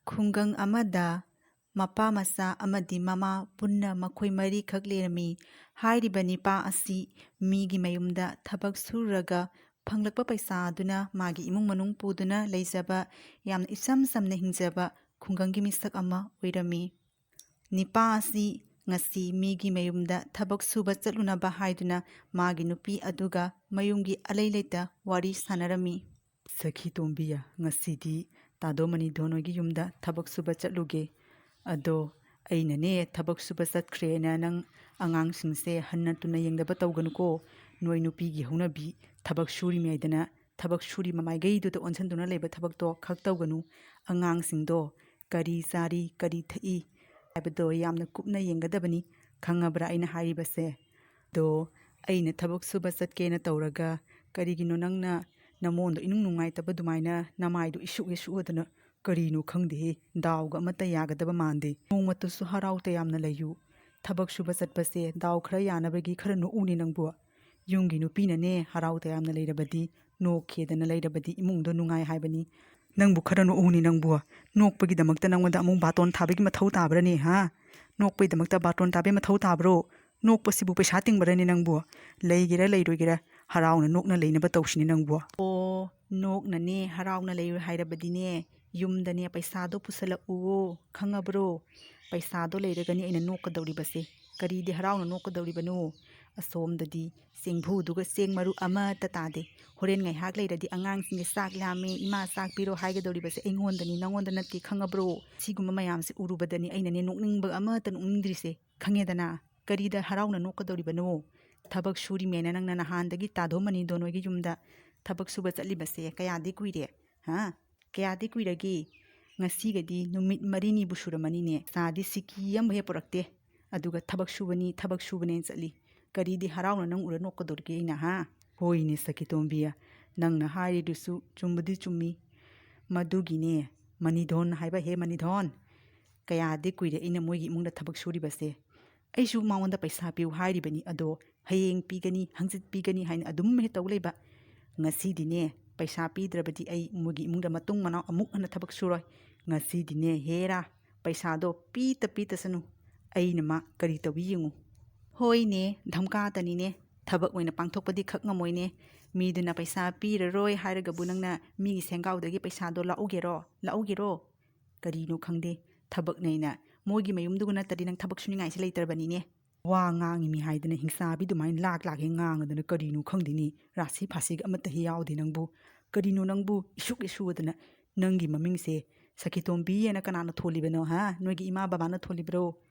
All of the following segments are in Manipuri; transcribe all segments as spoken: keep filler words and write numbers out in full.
ꯈꯨꯡꯒꯪ ꯑꯃꯗ ꯃꯄꯥ ꯃꯆꯥ ꯑꯃꯗꯤ ꯃꯃꯥ ꯄꯨꯟꯅ ꯃꯈꯣꯏ ꯃꯔꯤꯈꯛ ꯂꯩꯔꯝꯃꯤ꯫ ꯍꯥꯏꯔꯤꯕ ꯅꯤꯄꯥ ꯑꯁꯤ ꯃꯤꯒꯤ ꯃꯌꯨꯝꯗ ꯊꯕꯛ ꯁꯨꯔꯒ ꯐꯪꯂꯛꯄ ꯄꯩꯁꯥ ꯑꯗꯨꯅ ꯃꯥꯒꯤ ꯏꯃꯨꯡ ꯃꯅꯨꯡ ꯄꯨꯗꯨꯅ ꯂꯩꯖꯕ, ꯌꯥꯝꯅ ꯏꯆꯝ ꯆꯝꯅ ꯍꯤꯡꯖꯕ ꯈꯨꯡꯒꯪꯒꯤ ꯃꯤꯁꯛ ꯑꯃ ꯑꯣꯏꯔꯝꯃꯤ꯫ ꯅꯤꯄꯥ ꯑꯁꯤ ꯉꯁꯤ ꯃꯤꯒꯤ ꯃꯌꯨꯝꯗ ꯊꯕꯛ ꯁꯨꯕ ꯆꯠꯂꯨꯅꯕ ꯍꯥꯏꯗꯨꯅ ꯃꯥꯒꯤ ꯅꯨꯄꯤ ꯑꯗꯨꯒ ꯃꯌꯨꯝꯒꯤ ꯑꯂꯩ ꯂꯩꯇ ꯋꯥꯔꯤ ꯁꯥꯟꯅꯔꯝꯃꯤ꯫ "ꯁꯈꯤ ꯇꯣꯝꯕꯤ, ꯉꯁꯤꯗꯤ ꯇꯥꯗꯣ ꯃꯅꯤꯗꯣꯟ ꯍꯣꯏꯒꯤ ꯌꯨꯝꯗ ꯊꯕꯛ ꯁꯨꯕ ꯆꯠꯂꯨꯒꯦ꯫ ꯑꯗꯣ ꯑꯩꯅꯅꯦ, ꯊꯕꯛ ꯁꯨꯕ ꯆꯠꯈ꯭ꯔꯦꯅ ꯅꯪ ꯑꯉꯥꯡꯁꯤꯡꯁꯦ ꯍꯟꯅ ꯇꯨꯅ ꯌꯦꯡꯗꯕ ꯇꯧꯒꯅꯨꯀꯣ꯫ ꯅꯣꯏ ꯅꯨꯄꯤꯒꯤ ꯍꯧꯅꯕꯤ, ꯊꯕꯛ ꯁꯨꯔꯤꯉꯩꯗꯅ ꯊꯕꯛ ꯁꯨꯔꯤ ꯃꯃꯥꯏꯒꯩꯗꯨꯗ ꯑꯣꯟꯁꯤꯟꯗꯨꯅ ꯂꯩꯕ ꯊꯕꯛꯇꯣ ꯈꯛ ꯇꯧꯒꯅꯨ꯫ ꯑꯉꯥꯡꯁꯤꯡꯗꯣ ꯀꯔꯤ ꯆꯥꯔꯤ, ꯀꯔꯤ ꯊꯛꯏ ꯍꯥꯏꯕꯗꯣ ꯌꯥꯝꯅ ꯀꯨꯞꯅ ꯌꯦꯡꯒꯗꯕꯅꯤ꯫ ꯈꯪꯉꯕ꯭ꯔꯥ ꯑꯩꯅ ꯍꯥꯏꯔꯤꯕꯁꯦ? ꯑꯗꯣ ꯑꯩꯅ ꯊꯕꯛ ꯁꯨꯕ ꯆꯠꯀꯦꯅ ꯇꯧꯔꯒ ꯀꯔꯤꯒꯤꯅꯣ ꯅꯪꯅ ꯅꯃꯣꯟꯗꯣ ꯏꯅꯨꯡ ꯅꯨꯡꯉꯥꯏꯇꯕ ꯑꯗꯨꯃꯥꯏꯅ ꯅꯃꯥꯏꯗꯣ ꯏꯁꯨꯛ ꯍꯦꯛ ꯁꯨꯛꯑꯗꯅ? ꯀꯔꯤꯅꯣ ꯈꯪꯗꯦꯍꯦ, ꯗꯥꯎꯒ ꯑꯃꯠꯇ ꯌꯥꯒꯗꯕ ꯃꯥꯟꯗꯦ꯫ ꯅꯣꯡꯃꯇꯁꯨ ꯍꯔꯥꯎ ꯇꯌꯥꯝꯅ ꯂꯩꯌꯨ꯫ ꯊꯕꯛ ꯁꯨꯕ ꯆꯠꯄꯁꯦ ꯗꯥꯎ ꯈꯔ ꯌꯥꯅꯕꯒꯤ ꯈꯔ ꯅꯣꯛꯎꯅꯦ ꯅꯪꯕꯨ꯫ ꯌꯨꯝꯒꯤ ꯅꯨꯄꯤꯅꯅꯦ ꯍꯔꯥꯎ ꯇꯌꯥꯝꯅ ꯂꯩꯔꯕꯗꯤ, ꯅꯣꯛꯈꯦꯗꯅ ꯂꯩꯔꯕꯗꯤ ꯏꯃꯨꯡꯗꯣ ꯅꯨꯡꯉꯥꯏ ꯍꯥꯏꯕꯅꯤ꯫ ꯅꯪꯕꯨ ꯈꯔ ꯅꯣꯛꯎꯅꯦ ꯅꯪꯕꯨ꯫ ꯅꯣꯛꯄꯒꯤꯗꯃꯛꯇ ꯅꯪꯉꯣꯟꯗ ꯑꯃꯨꯛ ꯕꯥꯇꯣꯟ ꯊꯥꯕꯒꯤ ꯃꯊꯧ ꯇꯥꯕ꯭ꯔꯅꯦ, ꯍꯥ? ꯅꯣꯛꯄꯒꯤꯗꯃꯛꯇ ꯕꯥꯇꯣꯟ ꯊꯥꯕꯒꯤ ꯃꯊꯧ ꯇꯥꯕ꯭ꯔꯣ? ꯅꯣꯛꯄꯁꯤꯕꯨ ꯄꯩꯁꯥ ꯇꯤꯡꯕ꯭ꯔꯅꯦ ꯅꯪꯕꯨ? ꯂꯩꯒꯦꯔꯥ ꯂꯩꯔꯣꯏꯒꯦꯔꯥ, ꯍꯔꯥꯎꯅ ꯅꯣꯛꯅ ꯂꯩꯅꯕ ꯇꯧꯁꯤꯅꯦ ꯅꯪꯕꯨ꯫ ꯑꯣ, ꯅꯣꯛꯅꯅꯦ ꯍꯔꯥꯎꯅ ꯂꯩꯔꯣꯏ ꯍꯥꯏꯔꯕꯗꯤꯅꯦ, ꯌꯨꯝꯗꯅꯦ ꯄꯩꯁꯥꯗꯣ ꯄꯨꯁꯜꯂꯛꯎꯋꯣ, ꯈꯪꯉꯕ꯭ꯔꯣ? ꯄꯩꯁꯥꯗꯣ ꯂꯩꯔꯒꯅꯤ ꯑꯩꯅ ꯅꯣꯛꯀꯗꯧꯔꯤꯕꯁꯦ꯫ ꯀꯔꯤꯗꯤ ꯍꯔꯥꯎꯅ ꯅꯣꯛꯀꯗꯧꯔꯤꯕꯅꯣ? ꯑꯁꯣꯝꯗꯗꯤ ꯆꯦꯡꯐꯨꯗꯨꯒ ꯆꯦꯡ ꯃꯔꯨ ꯑꯃꯠꯇ ꯇꯥꯗꯦ꯫ ꯍꯣꯔꯦꯟ ꯉꯥꯏꯍꯥꯛ ꯂꯩꯔꯗꯤ ꯑꯉꯥꯡꯁꯤꯡꯁꯦ "ꯆꯥꯛ ꯂꯥꯝꯃꯦ, ꯏꯃꯥ ꯆꯥꯛ ꯄꯤꯔꯣ" ꯍꯥꯏꯒꯗꯧꯔꯤꯕꯁꯦ ꯑꯩꯉꯣꯟꯗꯅꯤ, ꯅꯉꯣꯟꯗ ꯅꯠꯇꯦ, ꯈꯪꯉꯕ꯭ꯔꯣ? ꯁꯤꯒꯨꯝꯕ ꯃꯌꯥꯝꯁꯦ ꯎꯔꯨꯕꯗꯅꯤ ꯑꯩꯅꯅꯦ ꯅꯣꯛꯅꯤꯡꯕ ꯑꯃꯠꯇ ꯅꯣꯛꯅꯤꯡꯗ꯭ꯔꯤꯁꯦ, ꯈꯪꯉꯦꯗꯅ? ꯀꯔꯤꯗ ꯍꯔꯥꯎꯅ ꯅꯣꯛꯀꯗꯧꯔꯤꯕꯅꯣ? ꯊꯕꯛ ꯁꯨꯔꯤꯃꯦꯅ ꯅꯪꯅ ꯅꯍꯥꯟꯗꯒꯤ ꯇꯥꯗꯣ ꯃꯅꯤꯗꯣꯟ ꯍꯣꯏꯒꯤ ꯌꯨꯝꯗ ꯊꯕꯛ ꯁꯨꯕ ꯆꯠꯂꯤꯕꯁꯦ ꯀꯌꯥꯗꯤ ꯀꯨꯏꯔꯦ? ꯍꯥ? ꯀꯌꯥꯗꯤ ꯀꯨꯏꯔꯒꯦ? ꯉꯁꯤꯒꯗꯤ ꯅꯨꯃꯤꯠ ꯃꯔꯤꯅꯤꯕꯨ ꯁꯨꯔꯝꯃꯅꯤꯅꯦ꯫ ꯆꯥꯗꯤ ꯁꯤꯀꯤ ꯑꯃ ꯍꯦꯛ ꯄꯨꯔꯛꯇꯦ꯫ ꯑꯗꯨꯒ "ꯊꯕꯛ ꯁꯨꯕꯅꯤ, ꯊꯕꯛ ꯁꯨꯕꯅꯦꯅ" ꯆꯠꯂꯤ꯫ ꯀꯔꯤꯗꯤ ꯍꯔꯥꯎꯅ ꯅꯪ ꯎꯔ ꯅꯣꯛꯀꯗꯧꯔꯤꯒꯦ ꯑꯩꯅ, ꯍꯥ? ꯍꯣꯏꯅꯦ ꯁꯈꯤꯇꯣꯝꯕꯤ, ꯅꯪꯅ ꯍꯥꯏꯔꯤꯗꯨꯁꯨ ꯆꯨꯝꯕꯗꯤ ꯆꯨꯝꯃꯤ꯫ ꯃꯗꯨꯒꯤꯅꯦ ꯃꯅꯤꯗꯣꯟ ꯍꯥꯏꯕ, ꯍꯦ ꯃꯅꯤꯗꯣꯟ, ꯀꯌꯥꯗꯤ ꯀꯨꯏꯔꯦ ꯑꯩꯅ ꯃꯣꯏꯒꯤ ꯏꯃꯨꯡꯗ ꯊꯕꯛ ꯁꯨꯔꯤꯕꯁꯦ꯫ ꯑꯩꯁꯨ ꯃꯉꯣꯟꯗ ꯄꯩꯁꯥ ꯄꯤꯌꯨ ꯍꯥꯏꯔꯤꯕꯅꯤ, ꯑꯗꯣ ꯍꯌꯦꯡ ꯄꯤꯒꯅꯤ, ꯍꯪꯆꯤꯠ ꯄꯤꯒꯅꯤ ꯍꯥꯏꯅ ꯑꯗꯨꯝ ꯍꯦꯛ ꯇꯧ ꯂꯩꯕ꯫ ꯉꯁꯤꯗꯤꯅꯦ, ꯄꯩꯁꯥ ꯄꯤꯗ꯭ꯔꯕꯗꯤ ꯑꯩ ꯃꯣꯏꯒꯤ ꯏꯃꯨꯡꯗ ꯃꯇꯨꯡ ꯃꯅꯥꯎ ꯑꯃꯨꯛ ꯍꯟꯅ ꯊꯕꯛ ꯁꯨꯔꯣꯏ꯫ ꯉꯁꯤꯗꯤꯅꯦ ꯍꯦꯔꯥ, ꯄꯩꯁꯥꯗꯣ ꯄꯤꯇ ꯄꯤꯇꯁꯅꯨ, ꯑꯩꯅ ꯃꯥ ꯀꯔꯤ ꯇꯧꯏ ꯌꯦꯡꯉꯨ꯫ ꯍꯣꯏꯅꯦ, ꯙꯝꯀꯥꯇꯅꯤꯅꯦ, ꯊꯕꯛ ꯑꯣꯏꯅ ꯄꯥꯡꯊꯣꯛꯄꯗꯤ ꯈꯛ ꯉꯝꯃꯣꯏꯅꯦ꯫ ꯃꯤꯗꯨꯅ ꯄꯩꯁꯥ ꯄꯤꯔꯔꯣꯏ ꯍꯥꯏꯔꯒꯕꯨ ꯅꯪꯅ ꯃꯤꯒꯤ ꯁꯦꯡꯒꯥꯎꯗꯒꯤ ꯄꯩꯁꯥꯗꯣ ꯂꯧꯒꯦꯔꯣ? ꯂꯧꯒꯦꯔꯣ? ꯀꯔꯤꯅꯣ ꯈꯪꯗꯦ, ꯊꯕꯛꯅꯦꯅ ꯃꯣꯏꯒꯤ ꯃꯌꯨꯝꯗꯨꯒ ꯅꯠꯇꯗꯤ ꯅꯪ ꯊꯕꯛ ꯁꯨꯅꯤꯡꯉꯥꯏꯁꯦ ꯂꯩꯇ꯭ꯔꯕꯅꯤꯅꯦ꯫ ꯋꯥ ꯉꯥꯡꯉꯤ ꯃꯤ ꯍꯥꯏꯗꯅ ꯍꯤꯡꯆꯥꯕꯤ ꯑꯗꯨꯃꯥꯏꯅ ꯂꯥꯛ ꯂꯥꯛ ꯍꯦꯛ ꯉꯥꯡꯉꯗꯅ ꯀꯔꯤꯅꯣ ꯈꯪꯗꯦꯅꯦ, ꯔꯥꯁꯤ ꯐꯥꯁꯤꯒ ꯑꯃꯠꯇ ꯍꯦꯛ ꯌꯥꯎꯗꯦ ꯅꯪꯕꯨ꯫ ꯀꯔꯤꯅꯣ ꯅꯪꯕꯨ ꯏꯁꯨꯛ ꯏꯁꯨꯗꯅ ꯅꯪꯒꯤ ꯃꯃꯤꯡꯁꯦ ꯁꯈꯤꯇꯣꯝꯕꯤ ꯍꯥꯏꯅ ꯀꯅꯥꯅ ꯊꯣꯜꯂꯤꯕꯅꯣ? ꯍꯥ, ꯅꯣꯏꯒꯤ ꯏꯃꯥ ꯕꯕꯥꯅ ꯊꯣꯜꯂꯤꯕ꯭ꯔꯣ?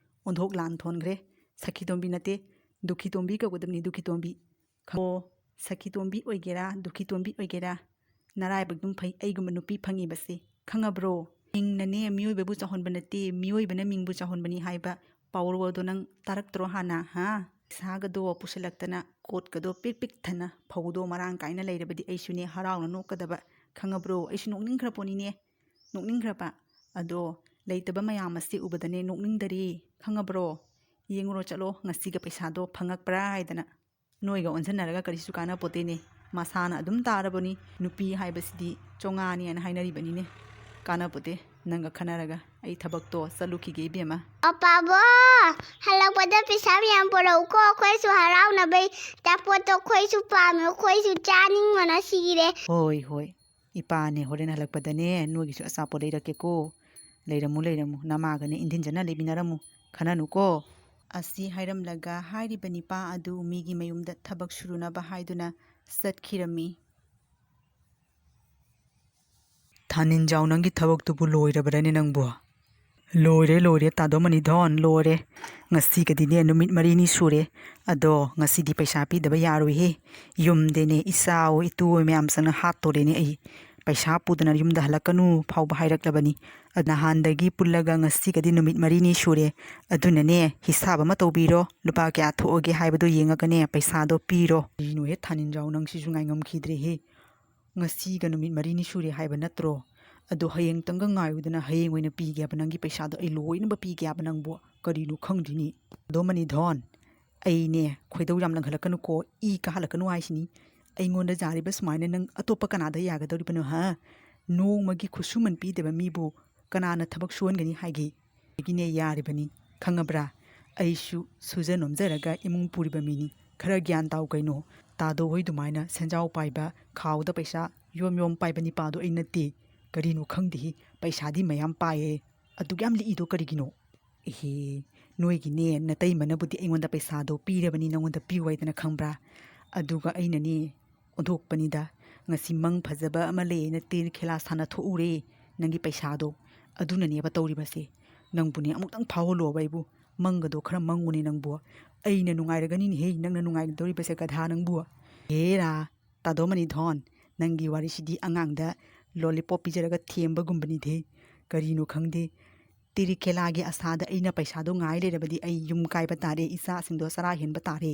ꯑꯣꯟꯊꯣꯛ ꯂꯥꯟ ꯊꯣꯟꯈ꯭ꯔꯦ꯫ ꯁꯈꯤꯇꯣꯝꯕꯤ ꯅꯠꯇꯦ, ꯗꯨꯈꯤꯇꯣꯝꯕꯤ ꯀꯧꯒꯗꯕꯅꯤ, ꯗꯨꯈꯤꯇꯣꯝꯕꯤ꯫ ꯈꯪꯉꯣ, ꯁꯈꯤꯇꯣꯝꯕꯤ ꯑꯣꯏꯒꯦꯔꯥ, ꯗꯨꯈꯤꯇꯣꯝꯕꯤ ꯑꯣꯏꯒꯦꯔꯥ, ꯅꯔꯥꯏꯕꯛ ꯑꯗꯨꯝ ꯐꯩ ꯑꯩꯒꯨꯝꯕ ꯅꯨꯄꯤ ꯐꯪꯉꯤꯕꯁꯦ, ꯈꯪꯉꯕ꯭ꯔꯣ? ꯃꯤꯡꯅꯅꯦ ꯃꯤꯑꯣꯏꯕꯕꯨ ꯆꯥꯎꯍꯟꯕ ꯅꯠꯇꯦ, ꯃꯤꯑꯣꯏꯕꯅ ꯃꯤꯡꯕꯨ ꯆꯥꯎꯍꯟꯕꯅꯤ ꯍꯥꯏꯕ ꯄꯥꯎꯔꯧ ꯑꯗꯣ ꯅꯪ ꯇꯥꯔꯛꯇ꯭ꯔꯣ ꯍꯥꯟꯅ? ꯍꯥ? ꯄꯩꯁꯥꯒꯗꯣ ꯄꯨꯁꯤꯜꯂꯛꯇꯅ, ꯀꯣꯠꯀꯗꯣ ꯄꯤꯛ ꯄꯤꯛ ꯊꯟꯅ, ꯐꯧꯗꯣ ꯃꯔꯥꯡ ꯀꯥꯏꯅ ꯂꯩꯔꯕꯗꯤ ꯑꯩꯁꯨꯅꯦ ꯍꯔꯥꯎꯅ ꯅꯣꯛꯀꯗꯕ, ꯈꯪꯉꯕ꯭ꯔꯣ? ꯑꯩꯁꯨ ꯅꯣꯛꯅꯤꯡꯈ꯭ꯔ ꯄꯣꯠꯅꯤꯅꯦ, ꯅꯣꯛꯅꯤꯡꯈ꯭ꯔꯕ꯫ ꯑꯗꯣ ꯂꯩꯇꯕ ꯃꯌꯥꯝ ꯑꯁꯤ ꯎꯕꯗꯅꯦ ꯅꯣꯛꯅꯤꯡꯗꯔꯦ, ꯈꯪꯉꯕ꯭ꯔꯣ? ꯌꯦꯡꯉꯨꯔꯣ ꯆꯠꯂꯣ, ꯉꯁꯤꯒ ꯄꯩꯁꯥꯗꯣ ꯐꯪꯉꯛꯄ꯭ꯔꯥ ꯍꯥꯏꯗꯅ꯫ ꯅꯣꯏꯒ ꯑꯣꯟꯁꯤꯟꯅꯔꯒ ꯀꯔꯤꯁꯨ ꯀꯥꯟꯅꯄꯣꯠꯇꯦꯅꯦ꯫ ꯃꯁꯥꯅ ꯑꯗꯨꯝ ꯇꯥꯔꯕꯅꯤ, ꯅꯨꯄꯤ ꯍꯥꯏꯕꯁꯤꯗꯤ ꯆꯣꯉꯥꯅꯤ ꯍꯥꯏꯅ ꯍꯥꯏꯅꯔꯤꯕꯅꯤꯅꯦ꯫ ꯀꯥꯟꯅꯄꯣꯠꯇꯦ, ꯅꯪꯒ ꯈꯟꯅꯔꯒ꯫ ꯑꯩ ꯊꯕꯛꯇꯣ ꯆꯠꯂꯨꯈꯤꯒꯦ, ꯏꯕꯦꯝꯃ꯫ ꯑꯣ ꯄꯥꯕꯣ, ꯍꯜꯂꯛꯄꯗ ꯄꯩꯁꯥ ꯃꯌꯥꯝ ꯄꯨꯔꯛꯎꯀꯣ, ꯑꯩꯈꯣꯏꯁꯨ ꯍꯔꯥꯎꯅꯕꯩ꯫ ꯑꯆꯥꯄꯣꯠꯇꯣ ꯑꯩꯈꯣꯏꯁꯨ ꯄꯥꯝꯃꯦ, ꯑꯩꯈꯣꯏꯁꯨ ꯆꯥꯅꯤꯡꯕꯅ ꯁꯤꯔꯦ꯫ ꯍꯣꯏ, ꯍꯣꯏ꯫ ꯏꯄꯥꯅꯦ, ꯍꯣꯔꯦꯟ ꯍꯜꯂꯛꯄꯗꯅꯦ ꯅꯣꯏꯒꯤꯁꯨ ꯑꯆꯥꯄꯣꯠ ꯂꯩꯔꯛꯀꯦꯀꯣ꯫ ꯂꯩꯔꯝꯃꯨ, ꯂꯩꯔꯝꯃꯨ꯫ ꯅꯃꯥꯒꯅꯦ ꯏꯟꯊꯤꯟꯖꯅ ꯂꯩꯃꯤꯟꯅꯔꯝꯃꯨ꯫ ꯈꯟꯅꯅꯨꯀꯣ꯫ ꯑꯁꯤ ꯍꯥꯏꯔꯝꯂꯒ ꯍꯥꯏꯔꯤꯕ ꯅꯤꯄꯥ ꯑꯗꯨ ꯃꯤꯒꯤ ꯃꯌꯨꯝꯗ ꯊꯕꯛ ꯁꯨꯔꯨꯅꯕ ꯍꯥꯏꯗꯨꯅ ꯆꯠꯈꯤꯔꯝꯃꯤ꯫ ꯊꯥꯅꯤꯟꯖꯥꯎ, ꯅꯪꯒꯤ ꯊꯕꯛꯇꯨꯕꯨ ꯂꯣꯏꯔꯕ꯭ꯔꯅꯦ ꯅꯪꯕꯨ? ꯂꯣꯏꯔꯦ, ꯂꯣꯏꯔꯦ, ꯇꯥꯗꯣ ꯃꯅꯤꯙꯣꯟ, ꯂꯣꯏꯔꯦ꯫ ꯉꯁꯤꯒꯗꯤꯅꯦ ꯅꯨꯃꯤꯠ ꯃꯔꯤꯅꯤ ꯁꯨꯔꯦ꯫ ꯑꯗꯣ ꯉꯁꯤꯗꯤ ꯄꯩꯁꯥ ꯄꯤꯗꯕ ꯌꯥꯔꯣꯏꯍꯦ꯫ ꯌꯨꯝꯗꯅꯦ ꯏꯆꯥꯋꯣ ꯏꯇꯨꯋꯣ ꯃꯌꯥꯝ ꯆꯪꯅ ꯍꯥꯠꯇꯣꯔꯦꯅꯦ ꯑꯩ꯫ ꯄꯩꯁꯥ ꯄꯨꯗꯅ ꯌꯨꯝꯗ ꯍꯜꯂꯛꯀꯅꯨ ꯐꯥꯎꯕ ꯍꯥꯏꯔꯛꯂꯕꯅꯤ꯫ ꯅꯍꯥꯟꯗꯒꯤ ꯄꯨꯜꯂꯒ ꯉꯁꯤꯒꯗꯤ ꯅꯨꯃꯤꯠ ꯃꯔꯤꯅꯤ ꯁꯨꯔꯦ꯫ ꯑꯗꯨꯅꯅꯦ ꯍꯤꯁꯥꯕ ꯑꯃ ꯇꯧꯕꯤꯔꯣ꯫ ꯂꯨꯄꯥ ꯀꯌꯥ ꯊꯣꯛꯑꯒꯦ ꯍꯥꯏꯕꯗꯣ ꯌꯦꯡꯉꯒꯅꯦ ꯄꯩꯁꯥꯗꯣ ꯄꯤꯔꯣ꯫ ꯀꯔꯤꯅꯣꯍꯦ ꯊꯥꯅꯤꯟꯖꯥꯎ, ꯅꯪꯁꯤꯁꯨ ꯉꯥꯏꯉꯝꯈꯤꯗ꯭ꯔꯦꯍꯦ꯫ ꯉꯁꯤꯒ ꯅꯨꯃꯤꯠ ꯃꯔꯤꯅꯤ ꯁꯨꯔꯦ ꯍꯥꯏꯕ ꯅꯠꯇ꯭ꯔꯣ? ꯑꯗꯣ ꯍꯌꯦꯡꯇꯪꯒ ꯉꯥꯏꯌꯨꯗꯅ, ꯍꯌꯦꯡ ꯑꯣꯏꯅ ꯄꯤꯒꯦ ꯍꯥꯏꯕ ꯅꯪꯒꯤ ꯄꯩꯁꯥꯗꯣ, ꯑꯩ ꯂꯣꯏꯅꯃꯛ ꯄꯤꯒꯦ ꯍꯥꯏꯕ ꯅꯪꯕꯨ꯫ ꯀꯔꯤꯅꯣ ꯈꯪꯗ꯭ꯔꯤꯅꯤ꯫ ꯑꯗꯣ ꯃꯅꯤꯙꯣꯟ, ꯑꯩꯅꯦ ꯈꯣꯏꯗꯧ ꯌꯥꯝ ꯂꯪꯈꯠꯂꯛꯀꯅꯨꯀꯣ, ꯏ ꯀꯥꯍꯜꯂꯛꯀꯅꯨ ꯍꯥꯏꯁꯤꯅꯤ꯫ ꯑꯩꯉꯣꯟꯗ ꯌꯥꯔꯤꯕ ꯁꯨꯃꯥꯏꯅ ꯅꯪ ꯑꯇꯣꯞꯄ ꯀꯅꯥꯗ ꯌꯥꯒꯗꯧꯔꯤꯕꯅꯣ, ꯍꯥ? ꯅꯣꯡꯃꯒꯤ ꯈꯨꯠꯁꯨꯃꯟ ꯄꯤꯗꯕ ꯃꯤꯕꯨ ꯀꯅꯥꯅ ꯊꯕꯛ ꯁꯨꯍꯟꯒꯅꯤ ꯍꯥꯏꯒꯦ? ꯑꯩꯒꯤꯅꯦ ꯌꯥꯔꯤꯕꯅꯤ, ꯈꯪꯉꯕ꯭ꯔꯥ? ꯑꯩꯁꯨ ꯁꯨꯖ ꯅꯣꯝꯖꯔꯒ ꯏꯃꯨꯡ ꯄꯨꯔꯤꯕ ꯃꯤꯅꯤ꯫ ꯈꯔ ꯒ꯭ꯌꯥꯟ ꯇꯥꯎ ꯀꯩꯅꯣ꯫ ꯇꯥꯗꯣ ꯍꯣꯏ ꯑꯗꯨꯃꯥꯏꯅ ꯁꯦꯟꯖꯥꯎ ꯄꯥꯏꯕ, ꯈꯥꯎꯗ ꯄꯩꯁꯥ ꯌꯣꯝ ꯌꯣꯝ ꯄꯥꯏꯕ ꯅꯤꯄꯥꯗꯣ ꯑꯩ ꯅꯠꯇꯦ꯫ ꯀꯔꯤꯅꯣ ꯈꯪꯗꯦꯍꯦ, ꯄꯩꯁꯥꯗꯤ ꯃꯌꯥꯝ ꯄꯥꯏꯌꯦ꯫ ꯑꯗꯨꯛ ꯌꯥꯝ ꯂꯤꯛꯏꯗꯣ ꯀꯔꯤꯒꯤꯅꯣ? ꯏꯍꯦ, ꯅꯣꯏꯒꯤꯅꯦ ꯅꯇꯩꯃꯅꯕꯨꯗꯤ ꯑꯩꯉꯣꯟꯗ ꯄꯩꯁꯥꯗꯣ ꯄꯤꯔꯕꯅꯤ, ꯅꯉꯣꯟꯗ ꯄꯤꯌꯨ ꯍꯥꯏꯗꯅ, ꯈꯪꯕ꯭ꯔꯥ? ꯑꯗꯨꯒ ꯑꯩꯅꯅꯦ ꯑꯣꯟꯊꯣꯛꯄꯅꯤꯗ, ꯉꯁꯤ ꯃꯪ ꯐꯖꯕ ꯑꯃ ꯂꯩꯌꯦꯅ ꯇꯤꯔ ꯈꯦꯂꯥ ꯁꯥꯟꯅꯊꯣꯛꯎꯔꯦ꯫ ꯅꯪꯒꯤ ꯄꯩꯁꯥꯗꯣ ꯑꯗꯨꯅꯅꯦꯕ ꯇꯧꯔꯤꯕꯁꯦ꯫ ꯅꯪꯕꯨꯅꯦ ꯑꯃꯨꯛꯇꯪ ꯐꯥꯎꯍꯜꯂꯣꯕ ꯑꯩꯕꯨ꯫ ꯃꯪꯒꯗꯣ ꯈꯔ ꯃꯪꯉꯨꯅꯦ ꯅꯪꯕꯨ꯫ ꯑꯩꯅ ꯅꯨꯡꯉꯥꯏꯔꯒꯅꯤꯅꯦꯍꯦ ꯅꯪꯅ ꯅꯨꯡꯉꯥꯏꯒꯗꯧꯔꯤꯕꯁꯦ, ꯒꯙꯥ ꯅꯪꯕꯨ꯫ ꯍꯦꯔꯥ, ꯇꯥꯗꯣ ꯃꯅꯤꯊꯣꯟ, ꯅꯪꯒꯤ ꯋꯥꯔꯤꯁꯤꯗꯤ ꯑꯉꯥꯡꯗ ꯂꯣꯂꯤꯄꯣꯞ ꯄꯤꯖꯔꯒ ꯊꯦꯝꯕꯒꯨꯝꯕꯅꯤꯗꯦ꯫ ꯀꯔꯤꯅꯣ ꯈꯪꯗꯦ, ꯇꯤꯔꯤꯀꯦꯂꯥꯒꯤ ꯑꯁꯥꯗ ꯑꯩꯅ ꯄꯩꯁꯥꯗꯣ ꯉꯥꯏ ꯂꯩꯔꯕꯗꯤ ꯑꯩ ꯌꯨꯝ ꯀꯥꯏꯕ ꯇꯥꯔꯦ, ꯏꯆꯥꯁꯤꯡꯗꯣ ꯆꯔꯥ ꯍꯦꯟꯕ ꯇꯥꯔꯦ꯫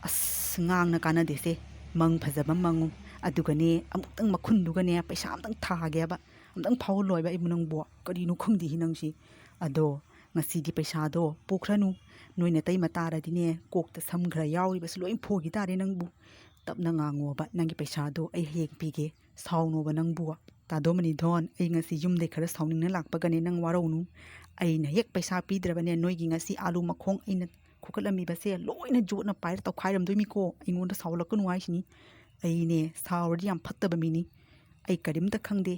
ꯑꯁ, ꯉꯥꯡꯅ ꯀꯥꯟꯅꯗꯦꯁꯦ꯫ ꯃꯪ ꯐꯖꯕ ꯃꯪꯉꯨ, ꯑꯗꯨꯒꯅꯦ ꯑꯃꯨꯛꯇꯪ ꯃꯈꯨꯟꯗꯨꯒꯅꯦ ꯄꯩꯁꯥ ꯑꯝꯇꯪ ꯊꯥꯒꯦꯕ꯫ ꯑꯝꯇꯪ ꯐꯥꯎꯍꯜꯂꯣꯏꯕ ꯑꯩꯕꯨ ꯅꯪꯕꯨ꯫ ꯀꯔꯤꯅꯣ ꯈꯪꯗꯦꯍꯦ ꯅꯪꯁꯤ꯫ ꯑꯗꯣ ꯉꯁꯤꯗꯤ ꯄꯩꯁꯥꯗꯣ ꯄꯨꯈ꯭ꯔꯅꯨ꯫ ꯅꯣꯏ ꯅꯇꯩꯃ ꯇꯥꯔꯗꯤꯅꯦ ꯀꯣꯛꯇ ꯁꯝ ꯈꯔ ꯌꯥꯎꯔꯤꯕꯁꯨ ꯂꯣꯏ ꯐꯣꯏꯈꯤ ꯇꯥꯔꯦ ꯅꯪꯕꯨ꯫ ꯇꯞꯅ ꯉꯥꯡꯉꯣꯕ, ꯅꯪꯒꯤ ꯄꯩꯁꯥꯗꯣ ꯑꯩ ꯍꯌꯦꯡ ꯄꯤꯒꯦ꯫ ꯁꯥꯎꯅꯣꯕ ꯅꯪꯕꯨ꯫ ꯇꯥꯗꯣ ꯃꯅꯤꯊꯣꯟ, ꯑꯩ ꯉꯁꯤ ꯌꯨꯝꯗꯩ ꯈꯔ ꯁꯥꯎꯅꯤꯡꯅ ꯂꯥꯛꯄꯒꯅꯦ, ꯅꯪ ꯋꯥꯔꯧꯅꯨ꯫ ꯑꯩꯅ ꯍꯦꯛ ꯄꯩꯁꯥ ꯄꯤꯗ꯭ꯔꯕꯅꯦ, ꯅꯣꯏꯒꯤ ꯉꯁꯤ ꯑꯥꯂꯨ ꯃꯈꯣꯡ ꯑꯩꯅ ꯈꯣꯀꯠꯂꯝꯃꯤꯕꯁꯦ ꯂꯣꯏꯅ ꯖꯣꯠꯅ ꯄꯥꯏꯔ ꯇꯧꯈꯥꯏꯔꯝꯗꯣꯏꯃꯤꯀꯣ꯫ ꯑꯩꯉꯣꯟꯗ ꯁꯥꯎꯂꯛꯀꯅꯨ ꯍꯥꯏꯁꯤꯅꯤ꯫ ꯑꯩꯅꯦ ꯁꯥꯎꯔꯗꯤ ꯌꯥꯝ ꯐꯠꯇꯕ ꯃꯤꯅꯤ꯫ ꯑꯩ ꯀꯔꯤꯝꯇ ꯈꯪꯗꯦ꯫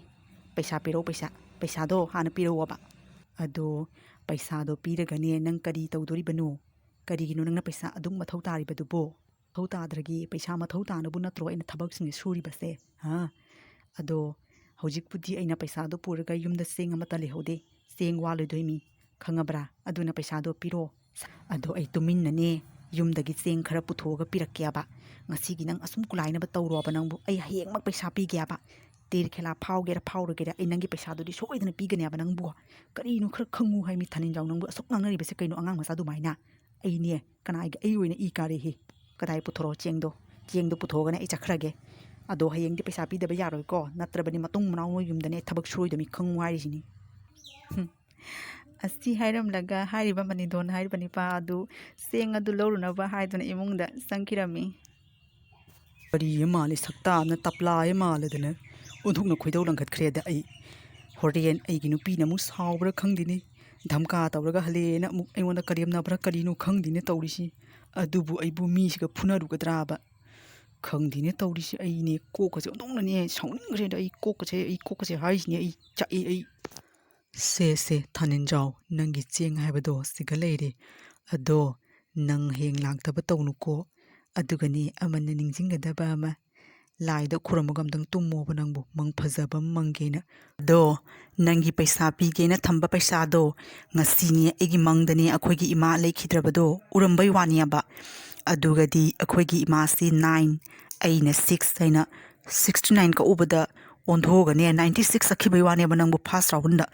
ꯄꯩꯁꯥ ꯄꯤꯔꯛꯑꯣ, ꯄꯩꯁꯥ꯫ ꯄꯩꯁꯥꯗꯣ ꯍꯥꯟꯅ ꯄꯤꯔꯛꯑꯣꯕ꯫ ꯑꯗꯣ ꯄꯩꯁꯥꯗꯣ ꯄꯤꯔꯒꯅꯦ ꯅꯪ ꯀꯔꯤ ꯇꯧꯗꯣꯔꯤꯕꯅꯣ? ꯀꯔꯤꯒꯤꯅꯣ ꯅꯪꯅ ꯄꯩꯁꯥ ꯑꯗꯨꯛ ꯃꯊꯧ ꯇꯥꯔꯤꯕꯗꯨꯕꯣ? ꯃꯊꯧ ꯇꯥꯗ꯭ꯔꯒꯦ, ꯄꯩꯁꯥ ꯃꯊꯧ ꯇꯥꯅꯕꯨ ꯅꯠꯇ꯭ꯔꯣ ꯑꯩꯅ ꯊꯕꯛꯁꯤꯡꯁꯦ ꯁꯨꯔꯤꯕꯁꯦ? ꯍꯥ? ꯑꯗꯣ ꯍꯧꯖꯤꯛꯄꯨꯗꯤ ꯑꯩꯅ ꯄꯩꯁꯥꯗꯣ ꯄꯨꯔꯒ ꯌꯨꯝꯗ ꯆꯦꯡ ꯑꯃꯠꯇ ꯂꯩꯍꯧꯗꯦ꯫ ꯆꯦꯡ ꯋꯥꯠꯂꯣꯏꯗꯣꯏꯃꯤ, ꯈꯪꯉꯕ꯭ꯔꯥ? ꯑꯗꯨꯅ ꯄꯩꯁꯥꯗꯣ ꯄꯤꯔꯣ꯫ ꯑꯗꯣ ꯑꯩ ꯇꯨꯃꯤꯟꯅꯅꯦ ꯌꯨꯝꯗꯒꯤ ꯆꯦꯡ ꯈꯔ ꯄꯨꯊꯣꯛꯑꯒ ꯄꯤꯔꯛꯀꯦꯕ꯫ ꯉꯁꯤꯒꯤ ꯅꯪ ꯑꯁꯨꯝ ꯀꯨꯂꯥꯏꯅꯕ ꯇꯧꯔꯣꯕ ꯅꯪꯕꯨ꯫ ꯑꯩ ꯍꯌꯦꯡꯃꯛ ꯄꯩꯁꯥ ꯄꯤꯒꯦꯕ꯫ ꯇꯦꯔ ꯈꯦꯂꯥ ꯐꯥꯎꯒꯦꯔꯥ ꯐꯥꯎꯔꯣꯏꯒꯦꯔꯥ, ꯑꯩ ꯅꯪꯒꯤ ꯄꯩꯁꯥꯗꯨꯗꯤ ꯁꯣꯏꯗꯅ ꯄꯤꯒꯅꯦꯕ ꯅꯪꯕꯨ꯫ ꯀꯔꯤꯅꯣ ꯈꯔ ꯈꯪꯉꯨ ꯍꯥꯏꯃꯤ ꯊꯥꯅꯤꯟꯖꯥꯎ ꯅꯪꯕꯨ꯫ ꯑꯁꯨꯛ ꯉꯥꯡꯅꯔꯤꯕꯁꯦ ꯀꯩꯅꯣ ꯑꯉꯥꯡ ꯃꯆꯥ ꯑꯗꯨꯃꯥꯏꯅ? ꯑꯩꯅꯦ ꯀꯅꯥꯒꯤ, ꯑꯩ ꯑꯣꯏꯅ ꯏ ꯀꯥꯔꯦꯍꯦ꯫ ꯀꯗꯥꯏ ꯄꯨꯊꯣꯔꯛꯑꯣ ꯆꯦꯡꯗꯣ? ꯆꯦꯡꯗꯣ ꯄꯨꯊꯣꯛꯑꯒꯅꯦ ꯑꯩ ꯆꯠꯈ꯭ꯔꯒꯦ꯫ ꯑꯗꯣ ꯍꯌꯦꯡꯗꯤ ꯄꯩꯁꯥ ꯄꯤꯗꯕ ꯌꯥꯔꯣꯏꯀꯣ, ꯅꯠꯇ꯭ꯔꯕꯗꯤ ꯃꯇꯨꯡ ꯃꯅꯥꯎ ꯅꯣꯏ ꯌꯨꯝꯗꯅꯦ ꯊꯕꯛ ꯁꯨꯔꯣꯏꯗꯕꯅꯤ ꯈꯪꯉꯨ ꯍꯥꯏꯔꯤꯁꯤꯅꯤ꯫ ꯍꯨꯝ꯫ ꯑꯁꯤ ꯍꯥꯏꯔꯝꯂꯒ ꯍꯥꯏꯔꯤꯕ ꯃꯅꯤꯗꯣꯟ ꯍꯥꯏꯔꯤꯕ ꯅꯤꯄꯥ ꯑꯗꯨ ꯆꯦꯡ ꯑꯗꯨ ꯂꯧꯔꯨꯅꯕ ꯍꯥꯏꯗꯨꯅ ꯏꯃꯨꯡꯗ ꯆꯪꯈꯤꯔꯝꯃꯤ꯫ ꯀꯔꯤ ꯑꯃ ꯃꯥꯜꯂꯤ, ꯁꯛꯇꯥ ꯑꯃꯅ ꯇꯞꯂꯥ ꯑꯃ ꯃꯥꯜꯂꯗꯅ ꯑꯣꯟꯊꯣꯛꯅ ꯈꯣꯏꯗꯧ ꯂꯪꯈꯠꯈ꯭ꯔꯦꯗ ꯑꯩ꯫ ꯍꯣꯔꯦꯟ ꯑꯩꯒꯤ ꯅꯨꯄꯤꯅ ꯑꯃꯨꯛ ꯁꯥꯎꯕ꯭ꯔꯥ ꯈꯪꯗꯦꯅꯦ, ꯙꯝꯀꯥ ꯇꯧꯔꯒ ꯍꯜꯂꯦꯅ ꯑꯃꯨꯛ ꯑꯩꯉꯣꯟꯗ ꯀꯔꯦꯝꯅꯕ꯭ꯔꯥ ꯀꯔꯤꯅꯣ ꯈꯪꯗꯦꯅꯦ ꯇꯧꯔꯤꯁꯤ꯫ ꯑꯗꯨꯕꯨ ꯑꯩꯕꯨ ꯃꯤꯁꯤꯒ ꯐꯨꯅꯔꯨꯒꯗ꯭ꯔꯥꯕ? ꯈꯪꯗꯦꯅꯦ ꯇꯧꯔꯤꯁꯤ꯫ ꯑꯩꯅꯦ ꯀꯣꯛꯀꯁꯦ ꯑꯣꯟꯊꯣꯛꯅꯅꯦ ꯁꯥꯎꯅꯤꯡꯈ꯭ꯔꯦꯗ꯫ ꯑꯩ ꯀꯣꯛꯀꯁꯦ, ꯑꯩ ꯀꯣꯛꯀꯁꯦ ꯍꯥꯏꯁꯤꯅꯦ, ꯑꯩ ꯆꯥꯛꯑꯦ ꯑꯩ꯫ ꯁꯦ, ꯁꯦ, ꯊꯥꯅꯤꯟꯖꯥꯎ, ꯅꯪꯒꯤ ꯆꯦꯡ ꯍꯥꯏꯕꯗꯣ ꯁꯤꯒ ꯂꯩꯔꯦ꯫ ꯑꯗꯣ ꯅꯪ ꯍꯌꯦꯡ ꯂꯥꯛꯇꯕ ꯇꯧꯅꯨꯀꯣ꯫ ꯑꯗꯨꯒꯅꯦ, ꯑꯃꯅ ꯅꯤꯡꯁꯤꯡꯒꯗꯕ ꯑꯃ, ꯂꯥꯏꯗ ꯈꯨꯔꯨꯝꯃꯒ ꯑꯝꯇꯪ ꯇꯨꯝꯃꯣꯕ ꯅꯪꯕꯨ, ꯃꯪ ꯐꯖꯕ ꯑꯃ ꯃꯪꯒꯦꯅ꯫ ꯑꯗꯣ ꯅꯪꯒꯤ ꯄꯩꯁꯥ ꯄꯤꯒꯦꯅ ꯊꯝꯕ ꯄꯩꯁꯥꯗꯣ, ꯉꯁꯤꯅꯦ ꯑꯩꯒꯤ ꯃꯪꯗꯅꯦ ꯑꯩꯈꯣꯏꯒꯤ ꯏꯃꯥ ꯂꯩꯈꯤꯗ꯭ꯔꯕꯗꯣ ꯎꯔꯝꯕꯩ ꯋꯥꯅꯦꯕ꯫ ꯑꯗꯨꯒꯗꯤ ꯑꯩꯈꯣꯏꯒꯤ ꯏꯃꯥꯁꯤ ꯅꯥꯏꯟ, ꯑꯩꯅ ꯁꯤꯛꯁ ꯍꯥꯏꯅ ꯁꯤꯛꯁꯇꯤ ꯅꯥꯏꯟ ꯀꯛꯎꯕꯗ ꯑꯣꯟꯊꯣꯛꯑꯒꯅꯦ ꯅꯥꯏꯟꯇꯤ ꯁꯤꯛꯁ ꯆꯠꯈꯤꯕꯩ ꯋꯥꯅꯦꯕ ꯅꯪꯕꯨ, ꯐꯥꯔꯁ ꯔꯥꯎꯟꯗ꯫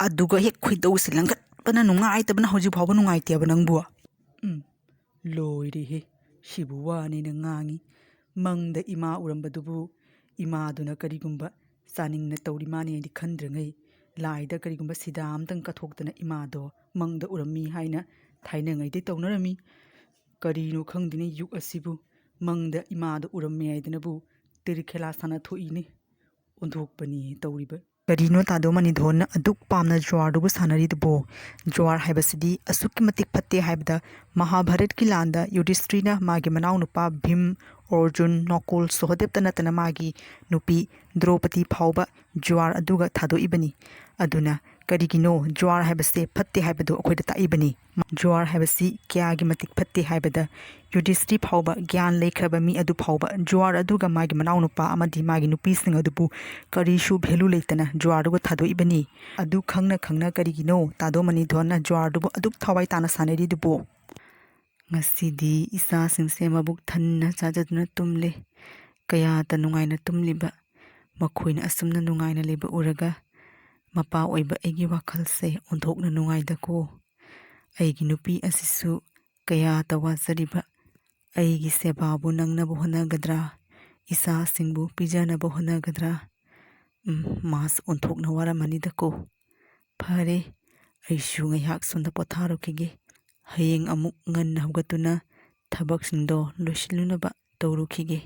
ꯑꯗꯨꯒ ꯍꯦꯛ ꯈꯣꯏꯗꯧꯁꯤ ꯂꯪꯈꯠꯄꯅ ꯅꯨꯡꯉꯥꯏꯇꯕꯅ ꯍꯧꯖꯤꯛ ꯐꯥꯎꯕ ꯅꯨꯡꯉꯥꯏꯇꯦꯕ ꯅꯪꯕꯨ꯫ ꯎꯝ, ꯂꯣꯏꯔꯦꯍꯦ, ꯁꯤꯕꯨ ꯋꯥꯅꯦꯅ ꯉꯥꯡꯉꯤ꯫ ꯃꯪꯗ ꯏꯃꯥ ꯎꯔꯝꯕꯗꯨꯕꯨ ꯏꯃꯥꯗꯨꯅ ꯀꯔꯤꯒꯨꯝꯕ ꯆꯥꯅꯤꯡꯅ ꯇꯧꯔꯤ ꯃꯥꯅꯦꯗꯤ ꯈꯟꯗ꯭ꯔꯤꯉꯩ, ꯂꯥꯏꯗ ꯀꯔꯤꯒꯨꯝꯕ ꯁꯤꯗꯥ ꯑꯝꯇꯪ ꯀꯠꯊꯣꯛꯇꯅ ꯏꯃꯥꯗꯣ ꯃꯪꯗ ꯎꯔꯝꯃꯤ ꯍꯥꯏꯅ ꯊꯥꯏꯅꯉꯩꯗꯩ ꯇꯧꯅꯔꯝꯃꯤ꯫ ꯀꯔꯤꯅꯣ ꯈꯪꯗꯦꯅꯦ, ꯌꯨꯛ ꯑꯁꯤꯕꯨ ꯃꯪꯗ ꯏꯃꯥꯗ ꯎꯔꯝꯃꯦ ꯍꯥꯏꯗꯅꯕꯨ ꯇꯤꯔꯈꯦꯂꯥ ꯁꯥꯟꯅ ꯊꯣꯛꯏꯅꯦ꯫ ꯑꯣꯟꯊꯣꯛꯄꯅꯤ ꯇꯧꯔꯤꯕ꯫ ꯀꯔꯤꯅꯣ ꯇꯥꯗꯣ ꯃꯅꯤꯙꯣꯟꯅ ꯑꯗꯨꯛ ꯄꯥꯝꯅ ꯖ꯭ꯋꯥꯔꯗꯨꯕꯨ ꯁꯥꯟꯅꯔꯤꯗꯨꯕꯣ? ꯖ꯭ꯋꯥꯔ ꯍꯥꯏꯕꯁꯤꯗꯤ ꯑꯁꯨꯛꯀꯤ ꯃꯇꯤꯛ ꯐꯠꯇꯦ ꯍꯥꯏꯕꯗ ꯃꯍꯥꯚꯥꯔꯠꯀꯤ ꯂꯥꯟꯗ ꯌꯨꯙꯤꯁꯇ꯭ꯔꯤꯅ ꯃꯥꯒꯤ ꯃꯅꯥꯎꯅꯨꯄꯥ ꯚꯤꯝ, ꯑꯔꯖꯨꯟ, ꯅꯀꯨꯜ, ꯁꯣꯍꯗꯦꯕꯇ ꯅꯠꯇꯅ ꯃꯥꯒꯤ ꯅꯨꯄꯤ ꯗ꯭ꯔꯧꯄꯗꯤ ꯐꯥꯎꯕ ꯖ꯭ꯋꯥꯔ ꯑꯗꯨꯒ ꯊꯥꯗꯣꯛꯏꯕꯅꯤ꯫ ꯑꯗꯨꯅ ꯀꯔꯤꯒꯤꯅꯣ ꯖ꯭ꯋꯥꯔ ꯍꯥꯏꯕꯁꯦ ꯐꯠꯇꯦ ꯍꯥꯏꯕꯗꯨ ꯑꯩꯈꯣꯏꯗ ꯇꯥꯛꯏꯕꯅꯤ꯫ ꯖ꯭ꯋꯥꯔ ꯍꯥꯏꯕꯁꯤ ꯀꯌꯥꯒꯤ ꯃꯇꯤꯛ ꯐꯠꯇꯦ ꯍꯥꯏꯕꯗ ꯌꯨꯙꯤꯁꯇ꯭ꯔꯤ ꯐꯥꯎꯕ, ꯒ꯭ꯌꯥꯟ ꯂꯩꯈ꯭ꯔꯕ ꯃꯤ ꯑꯗꯨ ꯐꯥꯎꯕ ꯖ꯭ꯋꯥꯔ ꯑꯗꯨꯒ ꯃꯥꯒꯤ ꯃꯅꯥꯎꯅꯨꯄꯥ ꯑꯃꯗꯤ ꯃꯥꯒꯤ ꯅꯨꯄꯤꯁꯤꯡ ꯑꯗꯨꯕꯨ ꯀꯔꯤꯁꯨ ꯚꯦꯂꯨ ꯂꯩꯇꯅ ꯖ꯭ꯋꯥꯔꯗꯨꯒ ꯊꯥꯗꯣꯛꯏꯕꯅꯤ꯫ ꯑꯗꯨ ꯈꯪꯅ ꯈꯪꯅ ꯀꯔꯤꯒꯤꯅꯣ ꯇꯥꯗꯣ ꯃꯅꯤꯙꯣꯟꯅ ꯖ꯭ꯋꯥꯔꯗꯨꯕꯨ ꯑꯗꯨꯛ ꯊꯋꯥꯏ ꯇꯥꯅ ꯁꯥꯟꯅꯔꯤꯗꯨꯕꯣ? ꯉꯁꯤꯗꯤ ꯏꯆꯥꯁꯤꯡꯁꯦ ꯃꯕꯨꯛ ꯊꯟꯅ ꯆꯥꯖꯗꯨꯅ ꯇꯨꯝꯂꯦ꯫ ꯀꯌꯥꯇ ꯅꯨꯡꯉꯥꯏꯅ ꯇꯨꯝꯂꯤꯕ꯫ ꯃꯈꯣꯏꯅ ꯑꯁꯨꯝꯅ ꯅꯨꯡꯉꯥꯏꯅ ꯂꯩꯕ ꯎꯔꯒ ꯃꯄꯥ ꯑꯣꯏꯕ ꯑꯩꯒꯤ ꯋꯥꯈꯜꯁꯦ ꯑꯣꯟꯊꯣꯛꯅ ꯅꯨꯡꯉꯥꯏꯗꯀꯣ꯫ ꯑꯩꯒꯤ ꯅꯨꯄꯤ ꯑꯁꯤꯁꯨ ꯀꯌꯥꯇ ꯋꯥꯖꯔꯤꯕ꯫ ꯑꯩꯒꯤ ꯁꯦꯕꯥꯕꯨ ꯅꯪꯅꯕ ꯍꯣꯠꯅꯒꯗ꯭ꯔꯥ? ꯏꯆꯥꯁꯤꯡꯕꯨ ꯄꯤꯖꯅꯕ ꯍꯣꯠꯅꯒꯗ꯭ꯔꯥ? ꯎꯝ, ꯃꯥꯁꯨ ꯑꯣꯟꯊꯣꯛꯅ ꯋꯥꯔꯝꯃꯅꯤꯗꯀꯣ꯫ ꯐꯔꯦ, ꯑꯩꯁꯨ ꯉꯥꯏꯍꯥꯛ ꯁꯣꯝꯗ ꯄꯣꯊꯥꯔꯨꯈꯤꯒꯦ꯫ ꯍꯌꯦꯡ ꯑꯃꯨꯛ ꯉꯟꯅ ꯍꯧꯒꯠꯇꯨꯅ ꯊꯕꯛꯁꯤꯡꯗꯣ ꯂꯣꯏꯁꯤꯜꯂꯨꯅꯕ ꯇꯧꯔꯨꯈꯤꯒꯦ꯫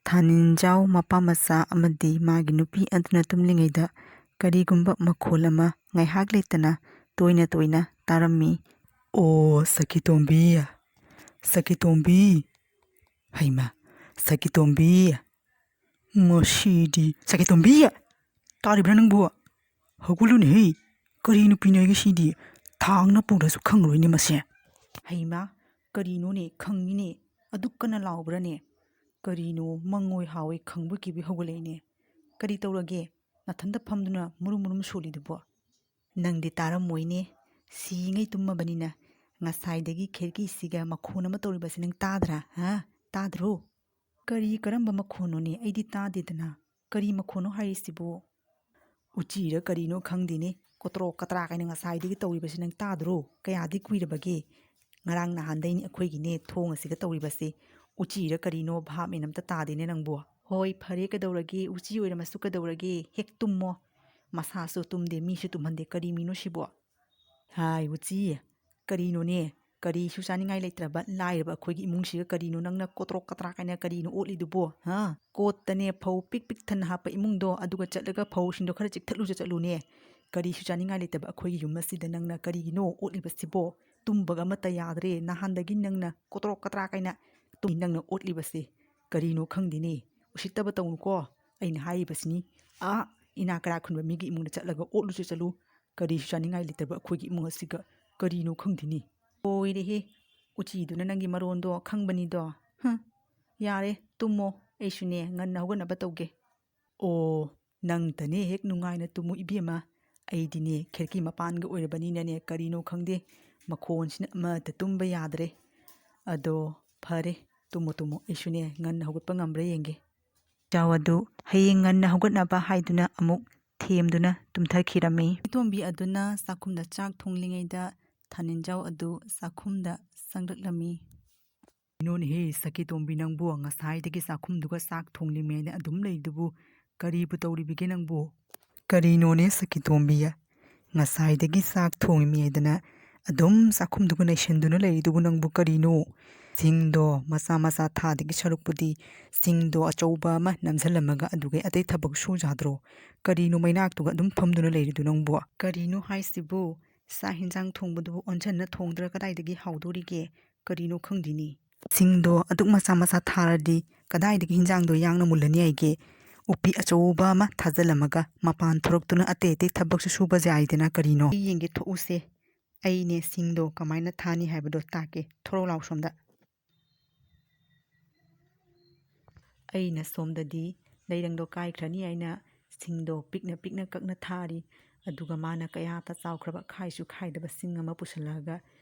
ꯊꯥꯅꯤꯟꯖꯥꯎ ꯃꯄꯥ ꯃꯆꯥ ꯑꯃꯗꯤ ꯃꯥꯒꯤ ꯅꯨꯄꯤ ꯑꯗꯨꯅ ꯇꯨꯝꯂꯤꯉꯩꯗ ꯀꯔꯤꯒꯨꯝꯕ ꯃꯈꯣꯜ ꯑꯃ ꯉꯥꯏꯍꯥꯛ ꯂꯩꯇꯅ ꯇꯣꯏꯅ ꯇꯣꯏꯅ ꯇꯥꯔꯝꯃꯤ꯫ "ꯑꯣ, ꯁꯈꯤꯇꯣꯝꯕꯤ, ꯁꯈꯤꯇꯣꯝꯕꯤ, ꯍꯩꯃꯥ, ꯁꯈꯤꯇꯣꯝꯕꯤ, ꯃꯁꯤꯗꯤ, ꯁꯈꯤꯇꯣꯝꯕꯤ, ꯇꯥꯔꯤꯕ꯭ꯔꯥ ꯅꯪꯕꯨ? ꯍꯧꯒꯠꯂꯨꯅꯦꯍꯦ, ꯀꯔꯤ ꯅꯨꯄꯤꯅꯣ ꯑꯩꯒꯤ ꯁꯤꯗꯤ? ꯊꯥꯡꯅ ꯄꯨꯔꯁꯨ ꯈꯪꯉꯔꯣꯏꯅꯦ ꯃꯁꯦ꯫ ꯍꯩꯃꯥ, ꯀꯔꯤꯅꯣꯅꯦ, ꯈꯪꯉꯤꯅꯦ, ꯑꯗꯨꯛ ꯀꯟꯅ ꯂꯥꯎꯕ꯭ꯔꯥꯅꯦ? ꯀꯔꯤꯅꯣ, ꯃꯪꯑꯣꯏ ꯍꯥꯎꯑꯣꯏ ꯈꯪꯕꯣꯏ ꯀꯤꯕꯣꯏ ꯍꯧꯒꯠꯂꯛꯏꯅꯦ? ꯀꯔꯤ ꯇꯧꯔꯒꯦ? ꯅꯊꯟꯗ ꯐꯝꯗꯨꯅ ꯃꯨꯔꯨꯝ ꯃꯨꯔꯨꯝ ꯁꯣꯜꯂꯤꯗꯨꯕꯣ?" "ꯅꯪꯗꯤ ꯇꯥꯔꯝꯃꯣꯏꯅꯦ, ꯁꯤꯉꯩ ꯇꯨꯝꯃꯕꯅꯤꯅ꯫ ꯉꯁꯥꯏꯗꯒꯤ ꯈꯦꯔꯀꯤꯁꯤꯒ ꯃꯈꯣꯟ ꯑꯃ ꯇꯧꯔꯤꯕꯁꯤ ꯅꯪ ꯇꯥꯗ꯭ꯔꯥ? ꯍꯥ? ꯇꯥꯗ꯭ꯔꯣ?" "ꯀꯔꯤ, ꯀꯔꯝꯕ ꯃꯈꯣꯟꯅꯣꯅꯦ? ꯑꯩꯗꯤ ꯇꯥꯗꯦꯗꯅ꯫ ꯀꯔꯤ ꯃꯈꯣꯟꯅꯣ ꯍꯥꯏꯔꯤꯁꯤꯕꯨ?" "ꯎꯆꯤꯔ ꯀꯔꯤꯅꯣ ꯈꯪꯗꯦꯅꯦ, ꯀꯣꯇ꯭ꯔꯣꯛ ꯀꯇ꯭ꯔꯥꯛ ꯍꯥꯏꯅ ꯉꯁꯥꯏꯗꯒꯤ ꯇꯧꯔꯤꯕꯁꯤ ꯅꯪ ꯇꯥꯗ꯭ꯔꯣ? ꯀꯌꯥꯗꯤ ꯀꯨꯏꯔꯕꯒꯦ? ꯉꯔꯥꯡ ꯅꯍꯥꯟꯗꯩꯅꯤ ꯑꯩꯈꯣꯏꯒꯤꯅꯦ ꯊꯣꯡ ꯑꯁꯤꯒ ꯇꯧꯔꯤꯕꯁꯤ꯫ ꯎꯆꯤꯔ ꯀꯔꯤꯅꯣ ꯚꯥꯞ ꯃꯦꯟ ꯑꯝꯇ ꯇꯥꯗꯦꯅꯦ ꯅꯪꯕꯨ꯫ ꯍꯣꯏ, ꯐꯔꯦ, ꯀꯩꯗꯧꯔꯒꯦ? ꯎꯆꯤ ꯑꯣꯏꯔꯝꯃꯁꯨ ꯀꯩꯗꯧꯔꯒꯦ? ꯍꯦꯛ ꯇꯨꯝꯃꯣ꯫ ꯃꯁꯥꯁꯨ ꯇꯨꯝꯗꯦ, ꯃꯤꯁꯨ ꯇꯨꯝꯍꯟꯗꯦ꯫ ꯀꯔꯤ ꯃꯤꯅꯣ ꯁꯤꯕꯣ?" "ꯍꯥꯏ, ꯎꯆꯤ, ꯀꯔꯤꯅꯣꯅꯦ? ꯀꯔꯤꯁꯨ ꯆꯥꯅꯤꯡꯉꯥꯏ ꯂꯩꯇ꯭ꯔꯕ ꯂꯥꯏꯔꯕ ꯑꯩꯈꯣꯏꯒꯤ ꯏꯃꯨꯡꯁꯤꯒ ꯀꯔꯤꯅꯣ ꯅꯪꯅ ꯀꯣꯇ꯭ꯔꯣꯛ ꯀꯇ꯭ꯔꯥꯛ ꯍꯥꯏꯅ ꯀꯔꯤꯅꯣ ꯑꯣꯠꯂꯤꯗꯨꯕꯣ? ꯍꯥ? ꯀꯣꯠꯇꯅꯦ ꯐꯧ ꯄꯤꯛ ꯄꯤꯛ ꯊꯟꯅ ꯍꯥꯞꯄ ꯏꯃꯨꯡꯗꯣ, ꯑꯗꯨꯒ ꯆꯠꯂꯒ ꯐꯧꯁꯤꯡꯗꯣ ꯈꯔ ꯆꯤꯛꯊꯠꯂꯨ ꯆꯠꯂꯨꯅꯦ꯫ ꯀꯔꯤꯁꯨ ꯆꯥꯅꯤꯡꯉꯥꯏ ꯂꯩꯇꯕ ꯑꯩꯈꯣꯏꯒꯤ ꯌꯨꯝ ꯑꯁꯤꯗ ꯅꯪꯅ ꯀꯔꯤꯒꯤꯅꯣ ꯑꯣꯠꯂꯤꯕꯁꯤꯕꯣ? ꯇꯨꯝꯕꯒ ꯑꯃꯠꯇ ꯌꯥꯗ꯭ꯔꯦ꯫ ꯅꯍꯥꯟꯗꯒꯤ ꯅꯪꯅ ꯀꯣꯇ꯭ꯔꯣꯛ ꯀꯇ꯭ꯔꯥꯛ ꯍꯥꯏꯅ ꯇꯨꯝ-, ꯅꯪꯅ ꯑꯣꯠꯂꯤꯕꯁꯦ ꯀꯔꯤꯅꯣ ꯈꯪꯗꯦꯅꯦ꯫ ꯎꯁꯤꯠꯇꯕ ꯇꯧꯅꯨꯀꯣ꯫ ꯑꯩꯅ ꯍꯥꯏꯔꯤꯕꯁꯤꯅꯤ, ꯑꯥ ꯏꯅꯥꯛ ꯀꯩꯔꯥꯛ ꯈꯨꯟꯕ ꯃꯤꯒꯤ ꯏꯃꯨꯡꯗ ꯆꯠꯂꯒ ꯑꯣꯠꯂꯨ ꯆꯠꯂꯨ꯫ ꯀꯔꯤꯁꯨ ꯆꯥꯅꯤꯡꯉꯥꯏ ꯂꯩꯇꯕ ꯑꯩꯈꯣꯏꯒꯤ ꯏꯃꯨꯡ ꯑꯁꯤꯒ ꯀꯔꯤꯅꯣ ꯈꯪꯗꯦꯅꯦ꯫ ꯂꯣꯏꯔꯦꯍꯦ, ꯎꯆꯤꯗꯨꯅ ꯅꯪꯒꯤ ꯃꯔꯣꯟꯗꯣ ꯈꯪꯕꯅꯤꯗꯣ꯫ ꯍꯨꯝ, ꯌꯥꯔꯦ, ꯇꯨꯝꯃꯣ, ꯑꯩꯁꯨꯅꯦ ꯉꯟꯅ ꯍꯧꯒꯠꯅꯕ ꯇꯧꯒꯦ꯫ ꯑꯣ, ꯅꯪꯇꯅꯦ ꯍꯦꯛ ꯅꯨꯡꯉꯥꯏꯅ ꯇꯨꯝꯃꯨ ꯏꯕꯦꯝꯃ꯫ ꯑꯩꯗꯤꯅꯦ ꯈꯦꯔꯀꯤ ꯃꯄꯥꯟꯒ ꯑꯣꯏꯔꯕꯅꯤꯅꯅꯦ ꯀꯔꯤꯅꯣ ꯈꯪꯗꯦ, ꯃꯈꯣꯟꯁꯤꯅ ꯑꯃꯠꯇ ꯇꯨꯝꯕ ꯌꯥꯗ꯭ꯔꯦ꯫ ꯑꯗꯣ ꯐꯔꯦ, ꯇꯨꯝꯃꯣ ꯇꯨꯝꯃꯣ, ꯑꯩꯁꯨꯅꯦ ꯉꯟꯅ ꯍꯧꯒꯠꯄ ꯉꯝꯕ꯭ꯔꯥ ꯌꯦꯡꯒꯦ꯫ ꯖꯥꯎ ꯑꯗꯨ ꯍꯌꯦꯡ ꯉꯟꯅ ꯍꯧꯒꯠꯅꯕ ꯍꯥꯏꯗꯨꯅ ꯑꯃꯨꯛ ꯊꯦꯝꯗꯨꯅ ꯇꯨꯝꯊꯈꯤꯔꯝꯃꯤ꯫ ꯏꯇꯣꯝꯕꯤ ꯑꯗꯨꯅ ꯆꯥꯛꯈꯨꯝꯗ ꯆꯥꯛ ꯊꯣꯡꯂꯤꯉꯩꯗ ꯊꯥꯅꯤꯟꯖꯥꯎ ꯑꯗꯨ ꯆꯥꯛꯈꯨꯝꯗ ꯆꯪꯂꯛꯂꯝꯃꯤ꯫ "ꯀꯩꯅꯣꯅꯦꯍꯦ, ꯁꯈꯤꯇꯣꯝꯕꯤ, ꯅꯪꯕꯨ ꯉꯁꯥꯏꯗꯒꯤ ꯆꯥꯛꯈꯨꯝꯗꯨꯒ ꯆꯥꯛ ꯊꯣꯡꯂꯤꯃꯦꯅ ꯑꯗꯨꯝ ꯂꯩꯗꯨꯕꯨ ꯀꯔꯤꯕꯨ ꯇꯧꯔꯤꯕꯒꯦ ꯅꯪꯕꯨ?" "ꯀꯔꯤꯅꯣꯅꯦ ꯁꯈꯤꯇꯣꯝꯕꯤ, ꯉꯁꯥꯏꯗꯒꯤ ꯆꯥꯛ ꯊꯣꯡꯂꯤꯃꯦꯗꯅ ꯑꯗꯨꯝ ꯆꯥꯛꯈꯨꯝꯗꯨꯒ ꯅꯩꯁꯟꯗꯨꯅ ꯂꯩꯔꯤꯗꯨꯕꯨ ꯅꯪꯕꯨ ꯀꯔꯤꯅꯣ? ꯁꯤꯡꯗꯣ ꯃꯆꯥ ꯃꯆꯥ ꯊꯥꯗꯒꯤ ꯁꯔꯨꯛꯄꯨꯗꯤ ꯁꯤꯡꯗꯣ ꯑꯆꯧꯕ ꯑꯃ ꯅꯝꯁꯤꯜꯂꯝꯃꯒ ꯑꯗꯨꯒꯩ ꯑꯇꯩ ꯊꯕꯛ ꯁꯨ ꯌꯥꯗ꯭ꯔꯣ? ꯀꯔꯤꯅꯣ ꯃꯩꯅꯥꯛꯇꯨꯒ ꯑꯗꯨꯝ ꯐꯝꯗꯨꯅ ꯂꯩꯔꯤꯗꯨ ꯅꯪꯕꯨ? ꯀꯔꯤꯅꯣ ꯍꯥꯏꯁꯤꯕꯨ? ꯆꯥꯛ ꯍꯤꯟꯖꯥꯡ ꯊꯣꯡꯕꯗꯨꯕꯨ ꯑꯣꯟꯁꯤꯟꯅ ꯊꯣꯡꯗ꯭ꯔ ꯀꯗꯥꯏꯗꯒꯤ ꯍꯥꯎꯗꯣꯔꯤꯒꯦ? ꯀꯔꯤꯅꯣ ꯈꯪꯗꯦꯅꯦ꯫ ꯁꯤꯡꯗꯣ ꯑꯗꯨꯛ ꯃꯆꯥ ꯃꯆꯥ ꯊꯥꯔꯗꯤ ꯀꯗꯥꯏꯗꯒꯤ ꯍꯤꯟꯖꯥꯡꯗꯣ ꯌꯥꯡꯅ ꯃꯨꯜꯂꯅꯤ ꯍꯥꯏꯒꯦ? ꯎꯄꯤ ꯑꯆꯧꯕ ꯑꯃ ꯊꯥꯖꯤꯜꯂꯝꯃꯒ ꯃꯄꯥꯟ ꯊꯣꯔꯛꯇꯨꯅ ꯑꯇꯩ ꯑꯇꯩ ꯊꯕꯛꯁꯨ ꯁꯨꯕ ꯌꯥꯏꯗꯅ ꯀꯔꯤꯅꯣ? ꯑꯩ ꯌꯦꯡꯒꯦ, ꯊꯣꯛꯎꯁꯦ꯫ ꯑꯩꯅꯦ ꯁꯤꯡꯗꯣ ꯀꯃꯥꯏꯅ ꯊꯥꯅꯤ ꯍꯥꯏꯕꯗꯣ ꯇꯥꯛꯀꯦ꯫ ꯊꯣꯔꯛꯑꯣ ꯂꯥꯎ ꯁꯣꯝꯗ꯫ ꯑꯩꯅ ꯁꯣꯝꯗꯗꯤ ꯂꯩꯔꯪꯗꯣ ꯀꯥꯏꯈ꯭ꯔꯅꯤ ꯍꯥꯏꯅ ꯁꯤꯡꯗꯣ ꯄꯤꯛꯅ ꯄꯤꯛꯅ ꯀꯛꯅ ꯊꯥꯔꯤ꯫ ꯑꯗꯨꯒ ꯃꯥꯅ ꯀꯌꯥꯇ ꯆꯥꯎꯈ꯭ꯔꯕ ꯈꯥꯏꯁꯨ ꯈꯥꯏꯗꯕ ꯁꯤꯡ ꯑꯃ ꯄꯨꯁꯤꯜꯂꯛꯑꯒ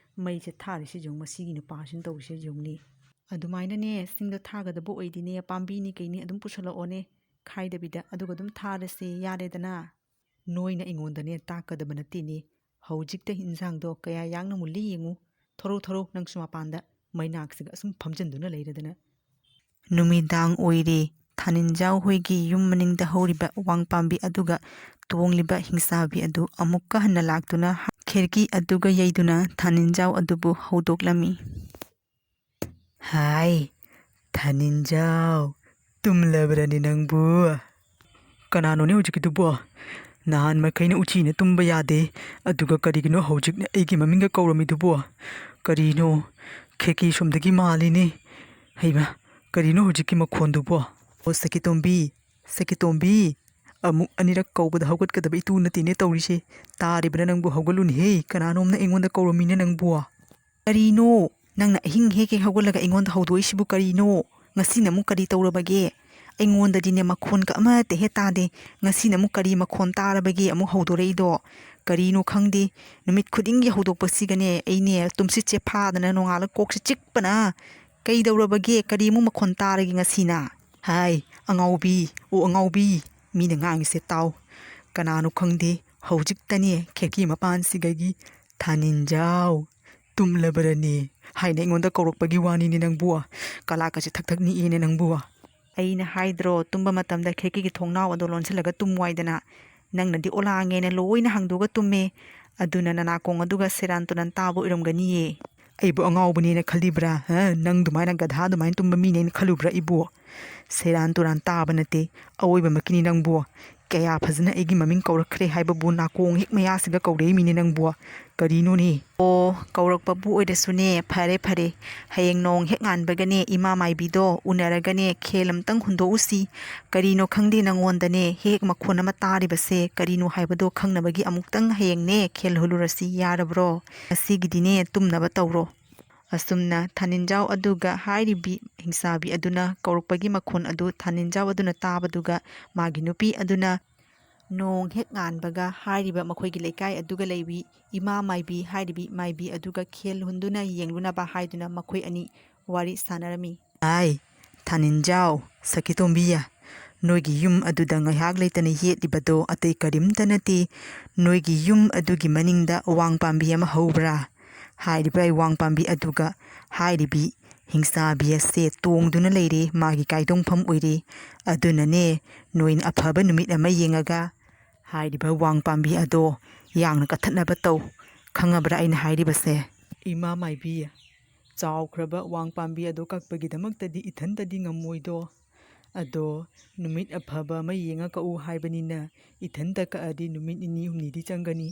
ꯃꯩꯁꯦ ꯊꯥꯔꯤꯁꯤ ꯌꯦꯡꯉꯨ, ꯃꯁꯤꯒꯤ ꯅꯨꯄꯥꯁꯤꯅ ꯇꯧꯔꯤꯁꯦ ꯌꯦꯡꯉꯨꯅꯦ꯫ ꯑꯗꯨꯃꯥꯏꯅꯅꯦ ꯁꯤꯡꯗꯣ ꯊꯥꯒꯗꯕ ꯑꯣꯏꯗꯤꯅꯦ, ꯄꯥꯝꯕꯤꯅꯤ ꯀꯩꯅꯤ ꯑꯗꯨꯝ ꯄꯨꯁꯤꯜꯂꯛꯑꯣꯅꯦ, ꯈꯥꯏꯗꯕꯤꯗ, ꯑꯗꯨꯒ ꯑꯗꯨꯝ ꯊꯥꯔꯁꯦ, ꯌꯥꯔꯦꯗꯅ꯫ ꯅꯣꯏꯅ ꯑꯩꯉꯣꯟꯗꯅꯦ ꯇꯥꯛꯀꯗꯕ ꯅꯠꯇꯦꯅꯦ꯫ ꯍꯧꯖꯤꯛꯇ ꯏꯟꯖꯥꯡꯗꯣ ꯀꯌꯥ ꯌꯥꯡꯅ ꯃꯨꯜꯂꯤ ꯌꯦꯡꯉꯨ꯫ ꯊꯣꯔꯧ ꯊꯣꯔꯧ, ꯅꯪꯁꯨ ꯃꯄꯥꯟꯗ ꯃꯩꯅꯥꯛꯁꯤꯒ ꯑꯁꯨꯝ ꯐꯝꯖꯤꯟꯗꯨꯅ ꯂꯩꯔꯗꯅ꯫ ꯅꯨꯃꯤꯗꯥꯡ ꯑꯣꯏꯔꯦ꯫ ꯊꯥꯅꯤꯟꯖꯥꯎ ꯍꯣꯏꯒꯤ ꯌꯨꯝ ꯃꯅꯤꯡꯗ ꯍꯧꯔꯤꯕ ꯋꯥꯡ ꯄꯥꯝꯕꯤ ꯑꯗꯨꯒ ꯇꯣꯡꯂꯤꯕ ꯍꯤꯡꯆꯥꯕꯤ ꯑꯗꯨ ꯑꯃꯨꯛꯀ ꯍꯟꯅ ꯂꯥꯛꯇꯨꯅ ꯈꯦꯔꯀꯤ ꯑꯗꯨꯒ ꯌꯩꯗꯨꯅ ꯊꯥꯅꯤꯟꯖꯥꯎ ꯑꯗꯨꯕꯨ ꯍꯧꯗꯣꯛꯂꯝꯃꯤ꯫ ꯍꯥꯏ, ꯊꯥꯅꯤꯟꯖꯥꯎ, ꯇꯨꯝꯂꯕ꯭ꯔꯅꯦ ꯅꯪꯕꯨ? ꯀꯅꯥꯅꯣꯅꯦ ꯍꯧꯖꯤꯛꯀꯤꯗꯨꯕꯣ? ꯅꯍꯥꯟ ꯃꯈꯩꯅ ꯎꯆꯤꯅ ꯇꯨꯝꯕ ꯌꯥꯗꯦ, ꯑꯗꯨꯒ ꯀꯔꯤꯒꯤꯅꯣ ꯍꯧꯖꯤꯛꯅ ꯑꯩꯒꯤ ꯃꯃꯤꯡꯒ ꯀꯧꯔꯝꯃꯤꯗꯨꯕꯣ? ꯀꯔꯤꯅꯣ? ꯈꯦꯀꯤ ꯁꯣꯝꯗꯒꯤ ꯃꯥꯜꯂꯤꯅꯦ꯫ ꯍꯩꯃꯥ, ꯀꯔꯤꯅꯣ ꯍꯧꯖꯤꯛꯀꯤ ꯃꯈꯣꯟꯗꯨꯕꯣ? ꯑꯣ, ꯁꯈꯤꯇꯣꯝꯕꯤ, ꯁꯈꯤꯇꯣꯝꯕꯤ, ꯑꯃꯨꯛ ꯑꯅꯤꯔꯛ ꯀꯧꯕꯗ ꯍꯧꯒꯠꯀꯗꯕ ꯏꯇꯨ ꯅꯠꯇꯦꯅꯦ ꯇꯧꯔꯤꯁꯦ꯫ ꯇꯥꯔꯤꯕ꯭ꯔꯥ ꯅꯪꯕꯨ? ꯍꯧꯒꯠꯂꯨꯅꯦꯍꯦ, ꯀꯅꯥꯅꯣꯝꯅ ꯑꯩꯉꯣꯟꯗ ꯀꯧꯔꯝꯃꯤꯅꯦ ꯅꯪꯕꯨ꯫ ꯀꯔꯤꯅꯣ? ꯅꯪꯅ ꯑꯍꯤꯡ ꯍꯦꯛ ꯍꯦꯛ ꯍꯧꯒꯠꯂꯒ ꯑꯩꯉꯣꯟꯗ ꯍꯧꯗꯣꯛꯏꯁꯤꯕꯨ ꯀꯔꯤꯅꯣ? ꯉꯁꯤꯅ ꯑꯃꯨꯛ ꯀꯔꯤ ꯇꯧꯔꯕꯒꯦ? ꯑꯩꯉꯣꯟꯗꯗꯤꯅꯦ ꯃꯈꯣꯟꯒ ꯑꯃꯠꯇ ꯍꯦꯛ ꯇꯥꯗꯦ꯫ ꯉꯁꯤꯅ ꯑꯃꯨꯛ ꯀꯔꯤ ꯃꯈꯣꯟ ꯇꯥꯔꯕꯒꯦ ꯑꯃꯨꯛ ꯍꯧꯗꯣꯔꯛꯏꯗꯣ? ꯀꯔꯤꯅꯣ ꯈꯪꯗꯦ꯫ ꯅꯨꯃꯤꯠ ꯈꯨꯗꯤꯡꯒꯤ ꯍꯧꯗꯣꯛꯄꯁꯤꯒꯅꯦ ꯑꯩꯅꯦ ꯇꯨꯝꯁꯤꯠꯁꯦ ꯐꯥꯗꯅ ꯅꯣꯡꯉꯥꯜꯂ ꯀꯣꯛꯁꯦ ꯆꯤꯛꯄꯅ꯫ ꯀꯩꯗꯧꯔꯕꯒꯦ? ꯀꯔꯤ ꯑꯃꯨꯛ ꯃꯈꯣꯟ ꯇꯥꯔꯒꯦ ꯉꯁꯤꯅ? ꯍꯥꯏ, ꯑꯉꯥꯎꯕꯤ, ꯑꯣ ꯑꯉꯥꯎꯕꯤ, ꯃꯤꯅ ꯉꯥꯡꯉꯤꯁꯦ ꯇꯥꯎ꯫ ꯀꯅꯥꯅꯣ ꯈꯪꯗꯦ, ꯍꯧꯖꯤꯛꯇꯅꯦ ꯈꯦꯔꯀꯤ ꯃꯄꯥꯟꯁꯤꯗꯒꯤ "ꯊꯥꯅꯤꯟꯖꯥꯎ, ꯇꯨꯝꯂꯕꯔꯅꯦ?" ꯍꯥꯏꯅ ꯑꯩꯉꯣꯟꯗ ꯀꯧꯔꯛꯄꯒꯤ ꯋꯥꯅꯤꯅꯦ ꯅꯪꯕꯨ꯫ ꯀꯂꯥꯀꯁꯦ ꯊꯛ ꯊꯛ ꯅꯤꯛꯑꯦꯅꯦ ꯅꯪꯕꯨ꯫ ꯑꯩꯅ ꯍꯥꯏꯗ꯭ꯔꯣ, ꯇꯨꯝꯕ ꯃꯇꯝꯗ ꯈꯦꯔꯀꯤꯒꯤ ꯊꯣꯡꯅꯥꯎ ꯑꯗꯣ ꯂꯣꯟꯁꯤꯜꯂꯒ ꯇꯨꯝꯃꯨ ꯍꯥꯏꯗꯅ꯫ ꯅꯪꯅꯗꯤ ꯑꯣꯂꯥꯡꯉꯦꯅ ꯂꯣꯏꯅ ꯍꯥꯡꯗꯣꯛꯑꯒ ꯇꯨꯝꯃꯦ꯫ ꯑꯗꯨꯅ ꯅꯅꯥꯀꯣꯡ ꯑꯗꯨꯒ ꯁꯦꯔꯥꯟ ꯇꯨꯔꯥꯟ ꯇꯥꯕ ꯑꯣꯏꯔꯝꯒꯅꯤꯌꯦ꯫ ꯑꯩꯕꯨ ꯑꯉꯥꯎꯕꯅꯦꯅ ꯈꯜꯂꯤꯕ꯭ꯔꯥ? ꯍꯥ? ꯅꯪ ꯑꯗꯨꯃꯥꯏꯅ ꯒꯙꯥ ꯑꯗꯨꯃꯥꯏꯅ ꯇꯨꯝꯕ ꯃꯤꯅꯦꯅ ꯈꯜꯂꯨꯕ꯭ꯔꯥ ꯑꯩꯕꯨ? ꯁꯦꯔꯥꯟ ꯇꯨꯔꯥꯟ ꯇꯥꯕ ꯅꯠꯇꯦ, ꯑꯋꯣꯏꯕꯃꯛꯀꯤꯅꯤ ꯅꯪꯕꯨ꯫ ꯀꯌꯥ ꯐꯖꯅ ꯑꯩꯒꯤ ꯃꯃꯤꯡ ꯀꯧꯔꯛꯈ꯭ꯔꯦ ꯍꯥꯏꯕꯕꯨ ꯅꯥꯀꯣꯡ ꯍꯦꯛ ꯃꯌꯥꯁꯤꯒ ꯀꯧꯔꯛꯏ ꯃꯤꯅꯦ ꯅꯪꯕꯨ꯫ ꯀꯔꯤꯅꯣꯅꯦ? ꯑꯣ, ꯀꯧꯔꯛꯄꯕꯨ ꯑꯣꯏꯔꯁꯨꯅꯦ, ꯐꯔꯦ ꯐꯔꯦ꯫ ꯍꯌꯦꯡ ꯅꯣꯡ ꯍꯦꯛ ꯉꯥꯟꯕꯒꯅꯦ ꯏꯃꯥ ꯃꯥꯏꯕꯤꯗꯣ ꯎꯅꯔꯒꯅꯦ ꯈꯦꯜ ꯑꯝꯇꯪ ꯍꯨꯟꯗꯣꯛꯎꯁꯤ꯫ ꯀꯔꯤꯅꯣ ꯈꯪꯗꯦ ꯅꯪꯉꯣꯟꯗꯅꯦ ꯍꯦꯛ ꯃꯈꯣꯟ ꯑꯃ ꯇꯥꯔꯤꯕꯁꯦ ꯀꯔꯤꯅꯣ ꯍꯥꯏꯕꯗꯣ ꯈꯪꯅꯕꯒꯤ ꯑꯃꯨꯛꯇꯪ ꯍꯌꯦꯡꯅꯦ ꯈꯦꯜ ꯍꯨꯜꯂꯨꯔꯁꯤ, ꯌꯥꯔꯕ꯭ꯔꯣ? ꯉꯁꯤꯒꯤꯗꯤꯅꯦ ꯇꯨꯝꯅꯕ ꯇꯧꯔꯣ꯫ ꯑꯁꯨꯝꯅ ꯊꯥꯅꯤꯟꯖꯥꯎ ꯑꯗꯨꯒ ꯍꯥꯏꯔꯤꯕꯤ ꯍꯤꯡꯆꯥꯕꯤ ꯑꯗꯨꯅ ꯀꯧꯔꯛꯄꯒꯤ ꯃꯈꯣꯟ ꯑꯗꯨ ꯊꯥꯅꯤꯟꯖꯥꯎ ꯑꯗꯨꯅ ꯇꯥꯕꯗꯨꯒ ꯃꯥꯒꯤ ꯅꯨꯄꯤ ꯑꯗꯨꯅ ꯅꯣꯡ ꯍꯦꯛ ꯉꯥꯟꯕꯒ ꯍꯥꯏꯔꯤꯕ ꯃꯈꯣꯏꯒꯤ ꯂꯩꯀꯥꯏ ꯑꯗꯨꯒ ꯂꯩꯕꯤ ꯏꯃꯥ ꯃꯥꯏꯕꯤ ꯍꯥꯏꯔꯤꯕꯤ ꯃꯥꯏꯕꯤ ꯑꯗꯨꯒ ꯈꯦꯜ ꯍꯨꯟꯗꯨꯅ ꯌꯦꯡꯂꯨꯅꯕ ꯍꯥꯏꯗꯨꯅ ꯃꯈꯣꯏ ꯑꯅꯤ ꯋꯥꯔꯤ ꯁꯥꯟꯅꯔꯝꯃꯤ꯫ ꯑꯥꯏ, ꯊꯥꯅꯤꯟꯖꯥꯎ, ꯁꯈꯤꯇꯣꯝꯕꯤ, ꯅꯣꯏꯒꯤ ꯌꯨꯝ ꯑꯗꯨꯗ ꯉꯥꯏꯍꯥꯛ ꯂꯩꯇꯅ ꯌꯦꯠꯂꯤꯕꯗꯣ ꯑꯇꯩ ꯀꯔꯤꯝꯇ ꯅꯠꯇꯦ, ꯅꯣꯏꯒꯤ ꯌꯨꯝ ꯑꯗꯨꯒꯤ ꯃꯅꯤꯡꯗ ꯋꯥꯡ ꯄꯥꯝꯕꯤ ꯑꯃ ꯍꯧꯕ꯭ꯔꯥ? ꯍꯥꯏꯔꯤꯕ ꯋꯥꯡ ꯄꯥꯝꯕꯤ ꯑꯗꯨꯒ ꯍꯥꯏꯔꯤꯕꯤ ꯍꯤꯡꯆꯥꯕꯤ ꯑꯁꯦ ꯇꯣꯡꯗꯨꯅ ꯂꯩꯔꯦ, ꯃꯥꯒꯤ ꯀꯥꯏꯗꯣꯡꯐꯝ ꯑꯣꯏꯔꯦ꯫ ꯑꯗꯨꯅꯅꯦ, ꯅꯣꯏꯅ ꯑꯐꯕ ꯅꯨꯃꯤꯠ ꯑꯃ ꯌꯦꯡꯉꯒ ꯍꯥꯏꯔꯤꯕ ꯋꯥꯡ ꯄꯥꯝꯕꯤ ꯑꯗꯣ ꯌꯥꯡꯅ ꯀꯛꯊꯠꯅꯕ ꯇꯧ꯫ ꯈꯪꯉꯕ꯭ꯔꯥ ꯑꯩꯅ ꯍꯥꯏꯔꯤꯕꯁꯦ? ꯏꯃꯥ ꯃꯥꯏꯕꯤ, ꯆꯥꯎꯈ꯭ꯔꯕ ꯋꯥꯡ ꯄꯥꯝꯕꯤ ꯑꯗꯣ ꯀꯛꯄꯒꯤꯗꯃꯛꯇꯗꯤ ꯏꯊꯟꯇꯗꯤ ꯉꯝꯃꯣꯏꯗꯣ꯫ ꯑꯗꯣ ꯅꯨꯃꯤꯠ ꯑꯐꯕ ꯑꯃ ꯌꯦꯡꯉ ꯀꯛꯎ ꯍꯥꯏꯕꯅꯤꯅ ꯏꯊꯟꯇ ꯀꯛꯑꯗꯤ ꯅꯨꯃꯤꯠ ꯅꯤꯅꯤ ꯍꯨꯝꯅꯤꯗꯤ ꯆꯪꯒꯅꯤ꯫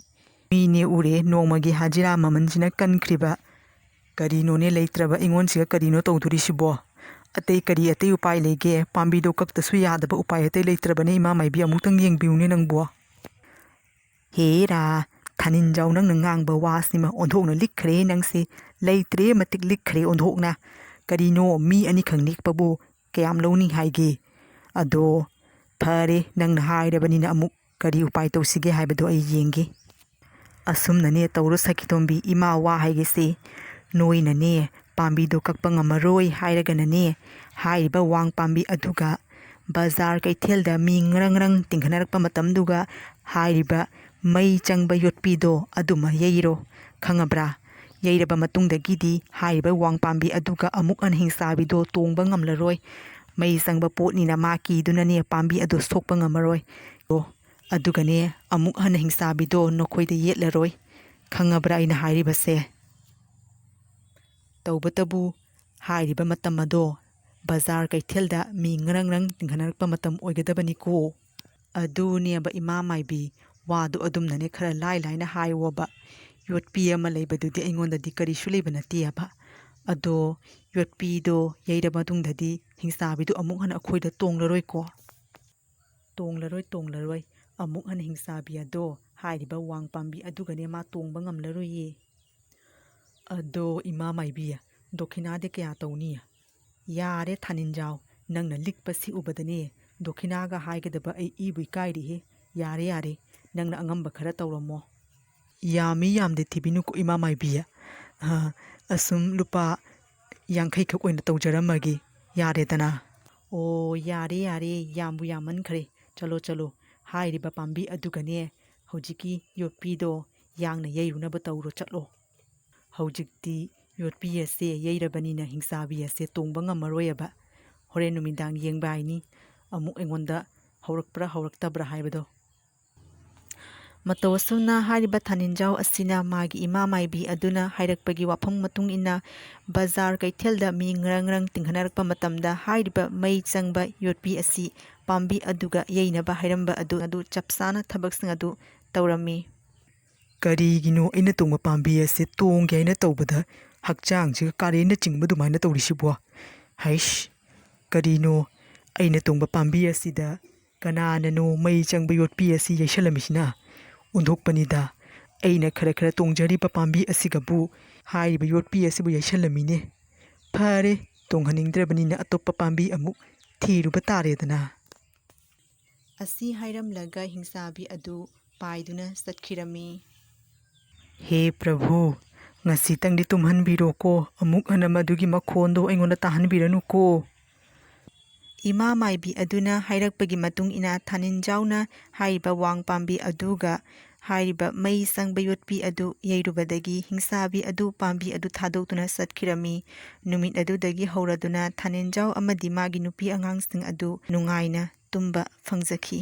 ꯃꯤꯅꯦ ꯎꯔꯦ, ꯅꯣꯡꯃꯒꯤ ꯍꯥꯖꯤꯔꯥ ꯃꯃꯜꯁꯤꯅ ꯀꯟꯈ꯭ꯔꯤꯕ꯫ ꯀꯔꯤꯅꯣꯅꯦ, ꯂꯩꯇ꯭ꯔꯕ ꯑꯩꯉꯣꯟꯁꯤꯒ ꯀꯔꯤꯅꯣ ꯇꯧꯗꯣꯔꯤꯁꯤꯕꯣ? ꯑꯇꯩ ꯀꯔꯤ ꯑꯇꯩ ꯎꯄꯥꯏ ꯂꯩꯒꯦ? ꯄꯥꯝꯕꯤꯗꯣ ꯀꯛꯇꯁꯨ ꯌꯥꯗꯕ ꯎꯄꯥꯏ ꯑꯇꯩ ꯂꯩꯇ꯭ꯔꯕꯅꯦ, ꯏꯃꯥ ꯃꯥꯏꯕꯤ, ꯑꯃꯨꯛꯇꯪ ꯌꯦꯡꯕꯤꯌꯨꯅꯦ ꯅꯪꯕꯣ꯫ ꯍꯦꯔꯥ, ꯊꯥꯅꯤꯟꯖꯥꯎ, ꯅꯪꯅ ꯉꯥꯡꯕ ꯋꯥꯁꯤꯃ ꯑꯣꯟꯊꯣꯛꯅ ꯂꯤꯛꯈ꯭ꯔꯦ ꯅꯪꯁꯦ꯫ ꯂꯩꯇ꯭ꯔꯦ, ꯃꯇꯤꯛ ꯂꯤꯛꯈ꯭ꯔꯦ ꯑꯣꯟꯊꯣꯛꯅ꯫ ꯀꯔꯤꯅꯣ, ꯃꯤ ꯑꯅꯤꯈꯛ ꯅꯦꯛꯄꯕꯨ ꯀꯌꯥꯝ ꯂꯧꯅꯤ ꯍꯥꯏꯒꯦ? ꯑꯗꯣ ꯐꯔꯦ, ꯅꯪꯅ ꯍꯥꯏꯔꯕꯅꯤꯅ ꯑꯃꯨꯛ ꯀꯔꯤ ꯎꯄꯥꯏ ꯇꯧꯁꯤꯒꯦ ꯍꯥꯏꯕꯗꯣ ꯑꯩ ꯌꯦꯡꯒꯦ꯫ ꯑꯁꯨꯝꯅꯅꯦ ꯇꯧꯔꯣ ꯁꯈꯤꯇꯣꯝꯕꯤ, ꯏꯃꯥ ꯋꯥ ꯍꯥꯏꯒꯦꯁꯦ꯫ ꯅꯣꯏꯅꯅꯦ ꯄꯥꯝꯕꯤꯗꯣ ꯀꯛꯄ ꯉꯝꯃꯔꯣꯏ ꯍꯥꯏꯔꯒꯅꯅꯦ, ꯍꯥꯏꯔꯤꯕ ꯋꯥꯡ ꯄꯥꯝꯕꯤ ꯑꯗꯨꯒ ꯕꯖꯥꯔ ꯀꯩꯊꯦꯜꯗ ꯃꯤ ꯉꯔꯪ ꯉꯔꯪ ꯇꯤꯡꯈꯠꯅꯔꯛꯄ ꯃꯇꯝꯗꯨꯒ ꯍꯥꯏꯔꯤꯕ ꯃꯩ ꯆꯪꯕ ꯌꯣꯠꯄꯤꯗꯣ ꯑꯗꯨꯃ ꯌꯩꯔꯣ, ꯈꯪꯉꯕ꯭ꯔꯥ? ꯌꯩꯔꯕ ꯃꯇꯨꯡꯗꯒꯤꯗꯤ ꯍꯥꯏꯔꯤꯕ ꯋꯥꯡ ꯄꯥꯝꯕꯤ ꯑꯗꯨꯒ ꯑꯃꯨꯛ ꯍꯟꯅ ꯍꯤꯡꯆꯥꯕꯤꯗꯣ ꯇꯣꯡꯕ ꯉꯝꯂꯔꯣꯏ꯫ ꯃꯩ ꯆꯪꯕ ꯄꯣꯠꯅꯤꯅ ꯃꯥ ꯀꯤꯗꯨꯅꯅꯦ ꯄꯥꯝꯕꯤ ꯑꯗꯨ ꯁꯣꯛꯄ ꯉꯝꯃꯔꯣꯏ꯫ ꯑꯣ, ꯑꯗꯨꯒꯅꯦ ꯑꯃꯨꯛ ꯍꯟꯅ ꯍꯤꯡꯆꯥꯕꯤꯗꯣ ꯅꯈꯣꯏꯗ ꯌꯦꯠꯂꯔꯣꯏ꯫ ꯈꯪꯉꯕ꯭ꯔꯥ ꯑꯩꯅ ꯍꯥꯏꯔꯤꯕꯁꯦ? ꯇꯧꯕꯇꯕꯨ ꯍꯥꯏꯔꯤꯕ ꯃꯇꯝ ꯑꯗꯣ ꯕꯖꯥꯔ ꯀꯩꯊꯦꯜꯗ ꯃꯤ ꯉꯔꯪ ꯉꯔꯪ ꯇꯤꯡꯈꯠꯅꯔꯛꯄ ꯃꯇꯝ ꯑꯣꯏꯒꯗꯕꯅꯤꯀꯣ꯫ ꯑꯗꯨꯅꯦꯕ ꯏꯃꯥ ꯃꯥꯏꯕꯤ, ꯋꯥꯗꯨ ꯑꯗꯨꯝꯅꯅꯦ ꯈꯔ ꯂꯥꯏ ꯂꯥꯏꯅ ꯍꯥꯏꯋꯣꯕ꯫ ꯌꯣꯠꯄꯤ ꯑꯃ ꯂꯩꯕꯗꯨꯗꯤ ꯑꯩꯉꯣꯟꯗꯗꯤ ꯀꯔꯤꯁꯨ ꯂꯩꯕ ꯅꯠꯇꯦ ꯍꯥꯏꯕ꯫ ꯑꯗꯣ ꯌꯣꯠꯄꯤꯗꯣ ꯌꯩꯔꯕ ꯃꯇꯨꯡꯗꯗꯤ ꯍꯤꯡꯆꯥꯕꯤꯗꯣ ꯑꯃꯨꯛ ꯍꯟꯅ ꯑꯩꯈꯣꯏꯗ ꯇꯣꯡꯂꯔꯣꯏꯀꯣ꯫ ꯇꯣꯡꯂꯔꯣꯏ, ꯇꯣꯡꯂꯔꯣꯏ꯫ ꯑꯃꯨꯛ ꯍꯟꯅ ꯍꯤꯡꯆꯥꯕꯤ ꯑꯗꯣ ꯍꯥꯏꯔꯤꯕ ꯋꯥꯡ ꯄꯥꯝꯕꯤ ꯑꯗꯨꯒꯅꯦ ꯃꯥ ꯇꯣꯡꯕ ꯉꯝꯂꯔꯣꯏꯌꯦ꯫ ꯑꯗꯣ ꯏꯃꯥ ꯃꯥꯏꯕꯤ, ꯗꯣꯈꯤꯅꯥꯗꯤ ꯀꯌꯥ ꯇꯧꯅꯤ? ꯌꯥꯔꯦ ꯊꯥꯅꯤꯟꯖꯥꯎ, ꯅꯪꯅ ꯂꯤꯛꯄꯁꯤ ꯎꯕꯗꯅꯦ ꯗꯣꯈꯤꯅꯥꯒ ꯍꯥꯏꯒꯗꯕ ꯑꯩ ꯏꯕꯨ ꯏꯀꯥꯏꯔꯤꯍꯦ꯫ ꯌꯥꯔꯦ, ꯌꯥꯔꯦ, ꯅꯪꯅ ꯑꯉꯝꯕ ꯈꯔ ꯇꯧꯔꯝꯃꯣ꯫ ꯌꯥꯝꯃꯤ ꯌꯥꯝꯗꯦ ꯊꯤꯕꯤꯅꯨꯀꯣ ꯏꯃꯥ ꯃꯥꯏꯕꯤ꯫ ꯑ, ꯑꯁꯨꯝ ꯂꯨꯄꯥ ꯌꯥꯡꯈꯩꯈꯛ ꯑꯣꯏꯅ ꯇꯧꯖꯔꯝꯃꯒꯦ, ꯌꯥꯔꯦꯗꯅ꯫ ꯑꯣ, ꯌꯥꯔꯦ, ꯌꯥꯔꯦ, ꯌꯥꯝꯕꯨ ꯌꯥꯝꯃꯟꯈ꯭ꯔꯦ꯫ ꯆꯠꯂꯣ, ꯆꯠꯂꯣ, ꯍꯥꯏꯔꯤꯕ ꯄꯥꯝꯕꯤ ꯑꯗꯨꯒꯅꯦ ꯍꯧꯖꯤꯛꯀꯤ ꯌꯣꯠꯄꯤꯗꯣ ꯌꯥꯡꯅ ꯌꯩꯔꯨꯅꯕ ꯇꯧꯔꯣ, ꯆꯠꯂꯣ꯫ ꯍꯧꯖꯤꯛꯇꯤ ꯌꯣꯠꯄꯤ ꯑꯁꯦ ꯌꯩꯔꯕꯅꯤꯅ ꯍꯤꯡꯆꯥꯕꯤ ꯑꯁꯦ ꯇꯣꯡꯕ ꯉꯝꯃꯔꯣꯏꯑꯕ꯫ ꯍꯣꯔꯦꯟ ꯅꯨꯃꯤꯗꯥꯡ ꯌꯦꯡꯕ ꯍꯥꯏꯅꯤ, ꯑꯃꯨꯛ ꯑꯩꯉꯣꯟꯗ ꯍꯧꯔꯛꯄ꯭ꯔꯥ ꯍꯧꯔꯛꯇꯕ꯭ꯔꯥ ꯍꯥꯏꯕꯗꯣ꯫ ꯃꯇꯧ ꯑꯁꯨꯝꯅ ꯍꯥꯏꯔꯤꯕ ꯊꯥꯅꯤꯟꯖꯥꯎ ꯑꯁꯤꯅ ꯃꯥꯒꯤ ꯏꯃꯥ ꯃꯥꯏꯕꯤ ꯑꯗꯨꯅ ꯍꯥꯏꯔꯛꯄꯒꯤ ꯋꯥꯐꯝ ꯃꯇꯨꯡ ꯏꯟꯅ ꯕꯖꯥꯔ ꯀꯩꯊꯦꯜꯗ ꯃꯤ ꯉꯔꯪ ꯉꯔꯪ ꯇꯤꯡꯈꯠꯅꯔꯛꯄ ꯃꯇꯝꯗ ꯍꯥꯏꯔꯤꯕ ꯃꯩ ꯆꯪꯕ ꯌꯣꯠꯄꯤ ꯑꯁꯤ ꯄꯥꯝꯕꯤ ꯑꯗꯨꯒ ꯌꯩꯅꯕ ꯍꯥꯏꯔꯝꯕ ꯑꯗꯨ, ꯑꯗꯨ ꯆꯞ ꯆꯥꯅ ꯊꯕꯛꯁꯤꯡ ꯑꯗꯨ ꯇꯧꯔꯝꯃꯤ꯫ ꯀꯔꯤꯒꯤꯅꯣ ꯑꯩꯅ ꯇꯣꯡꯕ ꯄꯥꯝꯕꯤ ꯑꯁꯤ ꯇꯣꯡꯒꯦ ꯍꯥꯏꯅ ꯇꯧꯕꯗ ꯍꯛꯆꯥꯡꯁꯤꯒ ꯀꯥꯔꯦꯟꯅ ꯆꯤꯡꯕ ꯑꯗꯨꯃꯥꯏꯅ ꯇꯧꯔꯤꯁꯤꯕꯣ? ꯍꯩꯁ, ꯀꯔꯤꯅꯣ ꯑꯩꯅ ꯇꯣꯡꯕ ꯄꯥꯝꯕꯤ ꯑꯁꯤꯗ ꯀꯅꯥꯅꯅꯣ ꯃꯩ ꯆꯪꯕ ꯌꯣꯠꯄꯤ ꯑꯁꯤ ꯌꯩꯁꯜꯂꯝꯃꯤꯁꯤꯅ? ꯑꯣꯟꯊꯣꯛꯄꯅꯤꯗ, ꯑꯩꯅ ꯈꯔ ꯈꯔ ꯇꯣꯡꯖꯔꯤꯕ ꯄꯥꯝꯕꯤ ꯑꯁꯤꯒꯕꯨ ꯍꯥꯏꯔꯤꯕ ꯌꯣꯠꯄꯤ ꯑꯁꯤꯕꯨ ꯌꯩꯁꯜꯂꯝꯃꯤꯅꯦ꯫ ꯐꯔꯦ, ꯇꯣꯡꯍꯟꯅꯤꯡꯗ꯭ꯔꯕꯅꯤꯅ ꯑꯇꯣꯞꯄ ꯄꯥꯝꯕꯤ ꯑꯃꯨꯛ ꯊꯤꯔꯨꯕ ꯇꯥꯔꯦꯗꯅ꯫ ꯑꯁꯤ ꯍꯥꯏꯔꯝꯂꯒ ꯍꯤꯡꯆꯥꯕꯤ ꯑꯗꯨ ꯄꯥꯏꯗꯨꯅ ꯆꯠꯈꯤꯔꯝꯃꯤ꯫ ꯍꯦ ꯄ꯭ꯔꯚꯨ, ꯉꯁꯤꯇꯪꯗꯤ ꯇꯨꯝꯍꯟꯕꯤꯔꯣꯀꯣ, ꯑꯃꯨꯛ ꯍꯟꯅ ꯃꯗꯨꯒꯤ ꯃꯈꯣꯟꯗꯣ ꯑꯩꯉꯣꯟꯗ ꯇꯥꯍꯟꯕꯤꯔꯅꯨꯀꯣ꯫ ꯏꯃꯥ ꯃꯥꯏꯕꯤ ꯑꯗꯨꯅ ꯍꯥꯏꯔꯛꯄꯒꯤ ꯃꯇꯨꯡ ꯏꯟꯅ ꯊꯥꯅꯤꯟꯖꯥꯎꯅ ꯍꯥꯏꯔꯤꯕ ꯋꯥꯡ ꯄꯥꯝꯕꯤ ꯑꯗꯨꯒ ꯍꯥꯏꯔꯤꯕ ꯃꯩ ꯆꯪꯕ ꯌꯣꯠꯄꯤ ꯑꯗꯨ ꯌꯩꯔꯨꯕꯗꯒꯤ ꯍꯤꯡꯆꯥꯕꯤ ꯑꯗꯨ ꯄꯥꯝꯕꯤ ꯑꯗꯨ ꯊꯥꯗꯣꯛꯇꯨꯅ ꯆꯠꯈꯤꯔꯝꯃꯤ꯫ ꯅꯨꯃꯤꯠ ꯑꯗꯨꯗꯒꯤ ꯍꯧꯔꯗꯨꯅ ꯊꯥꯅꯤꯟꯖꯥꯎ ꯑꯃꯗꯤ ꯃꯥꯒꯤ ꯅꯨꯄꯤ ꯑꯉꯥꯡꯁꯤꯡ ꯑꯗꯨ ꯅꯨꯡꯉꯥꯏꯅ ꯇꯨꯝꯕ ꯐꯪꯖꯈꯤ꯫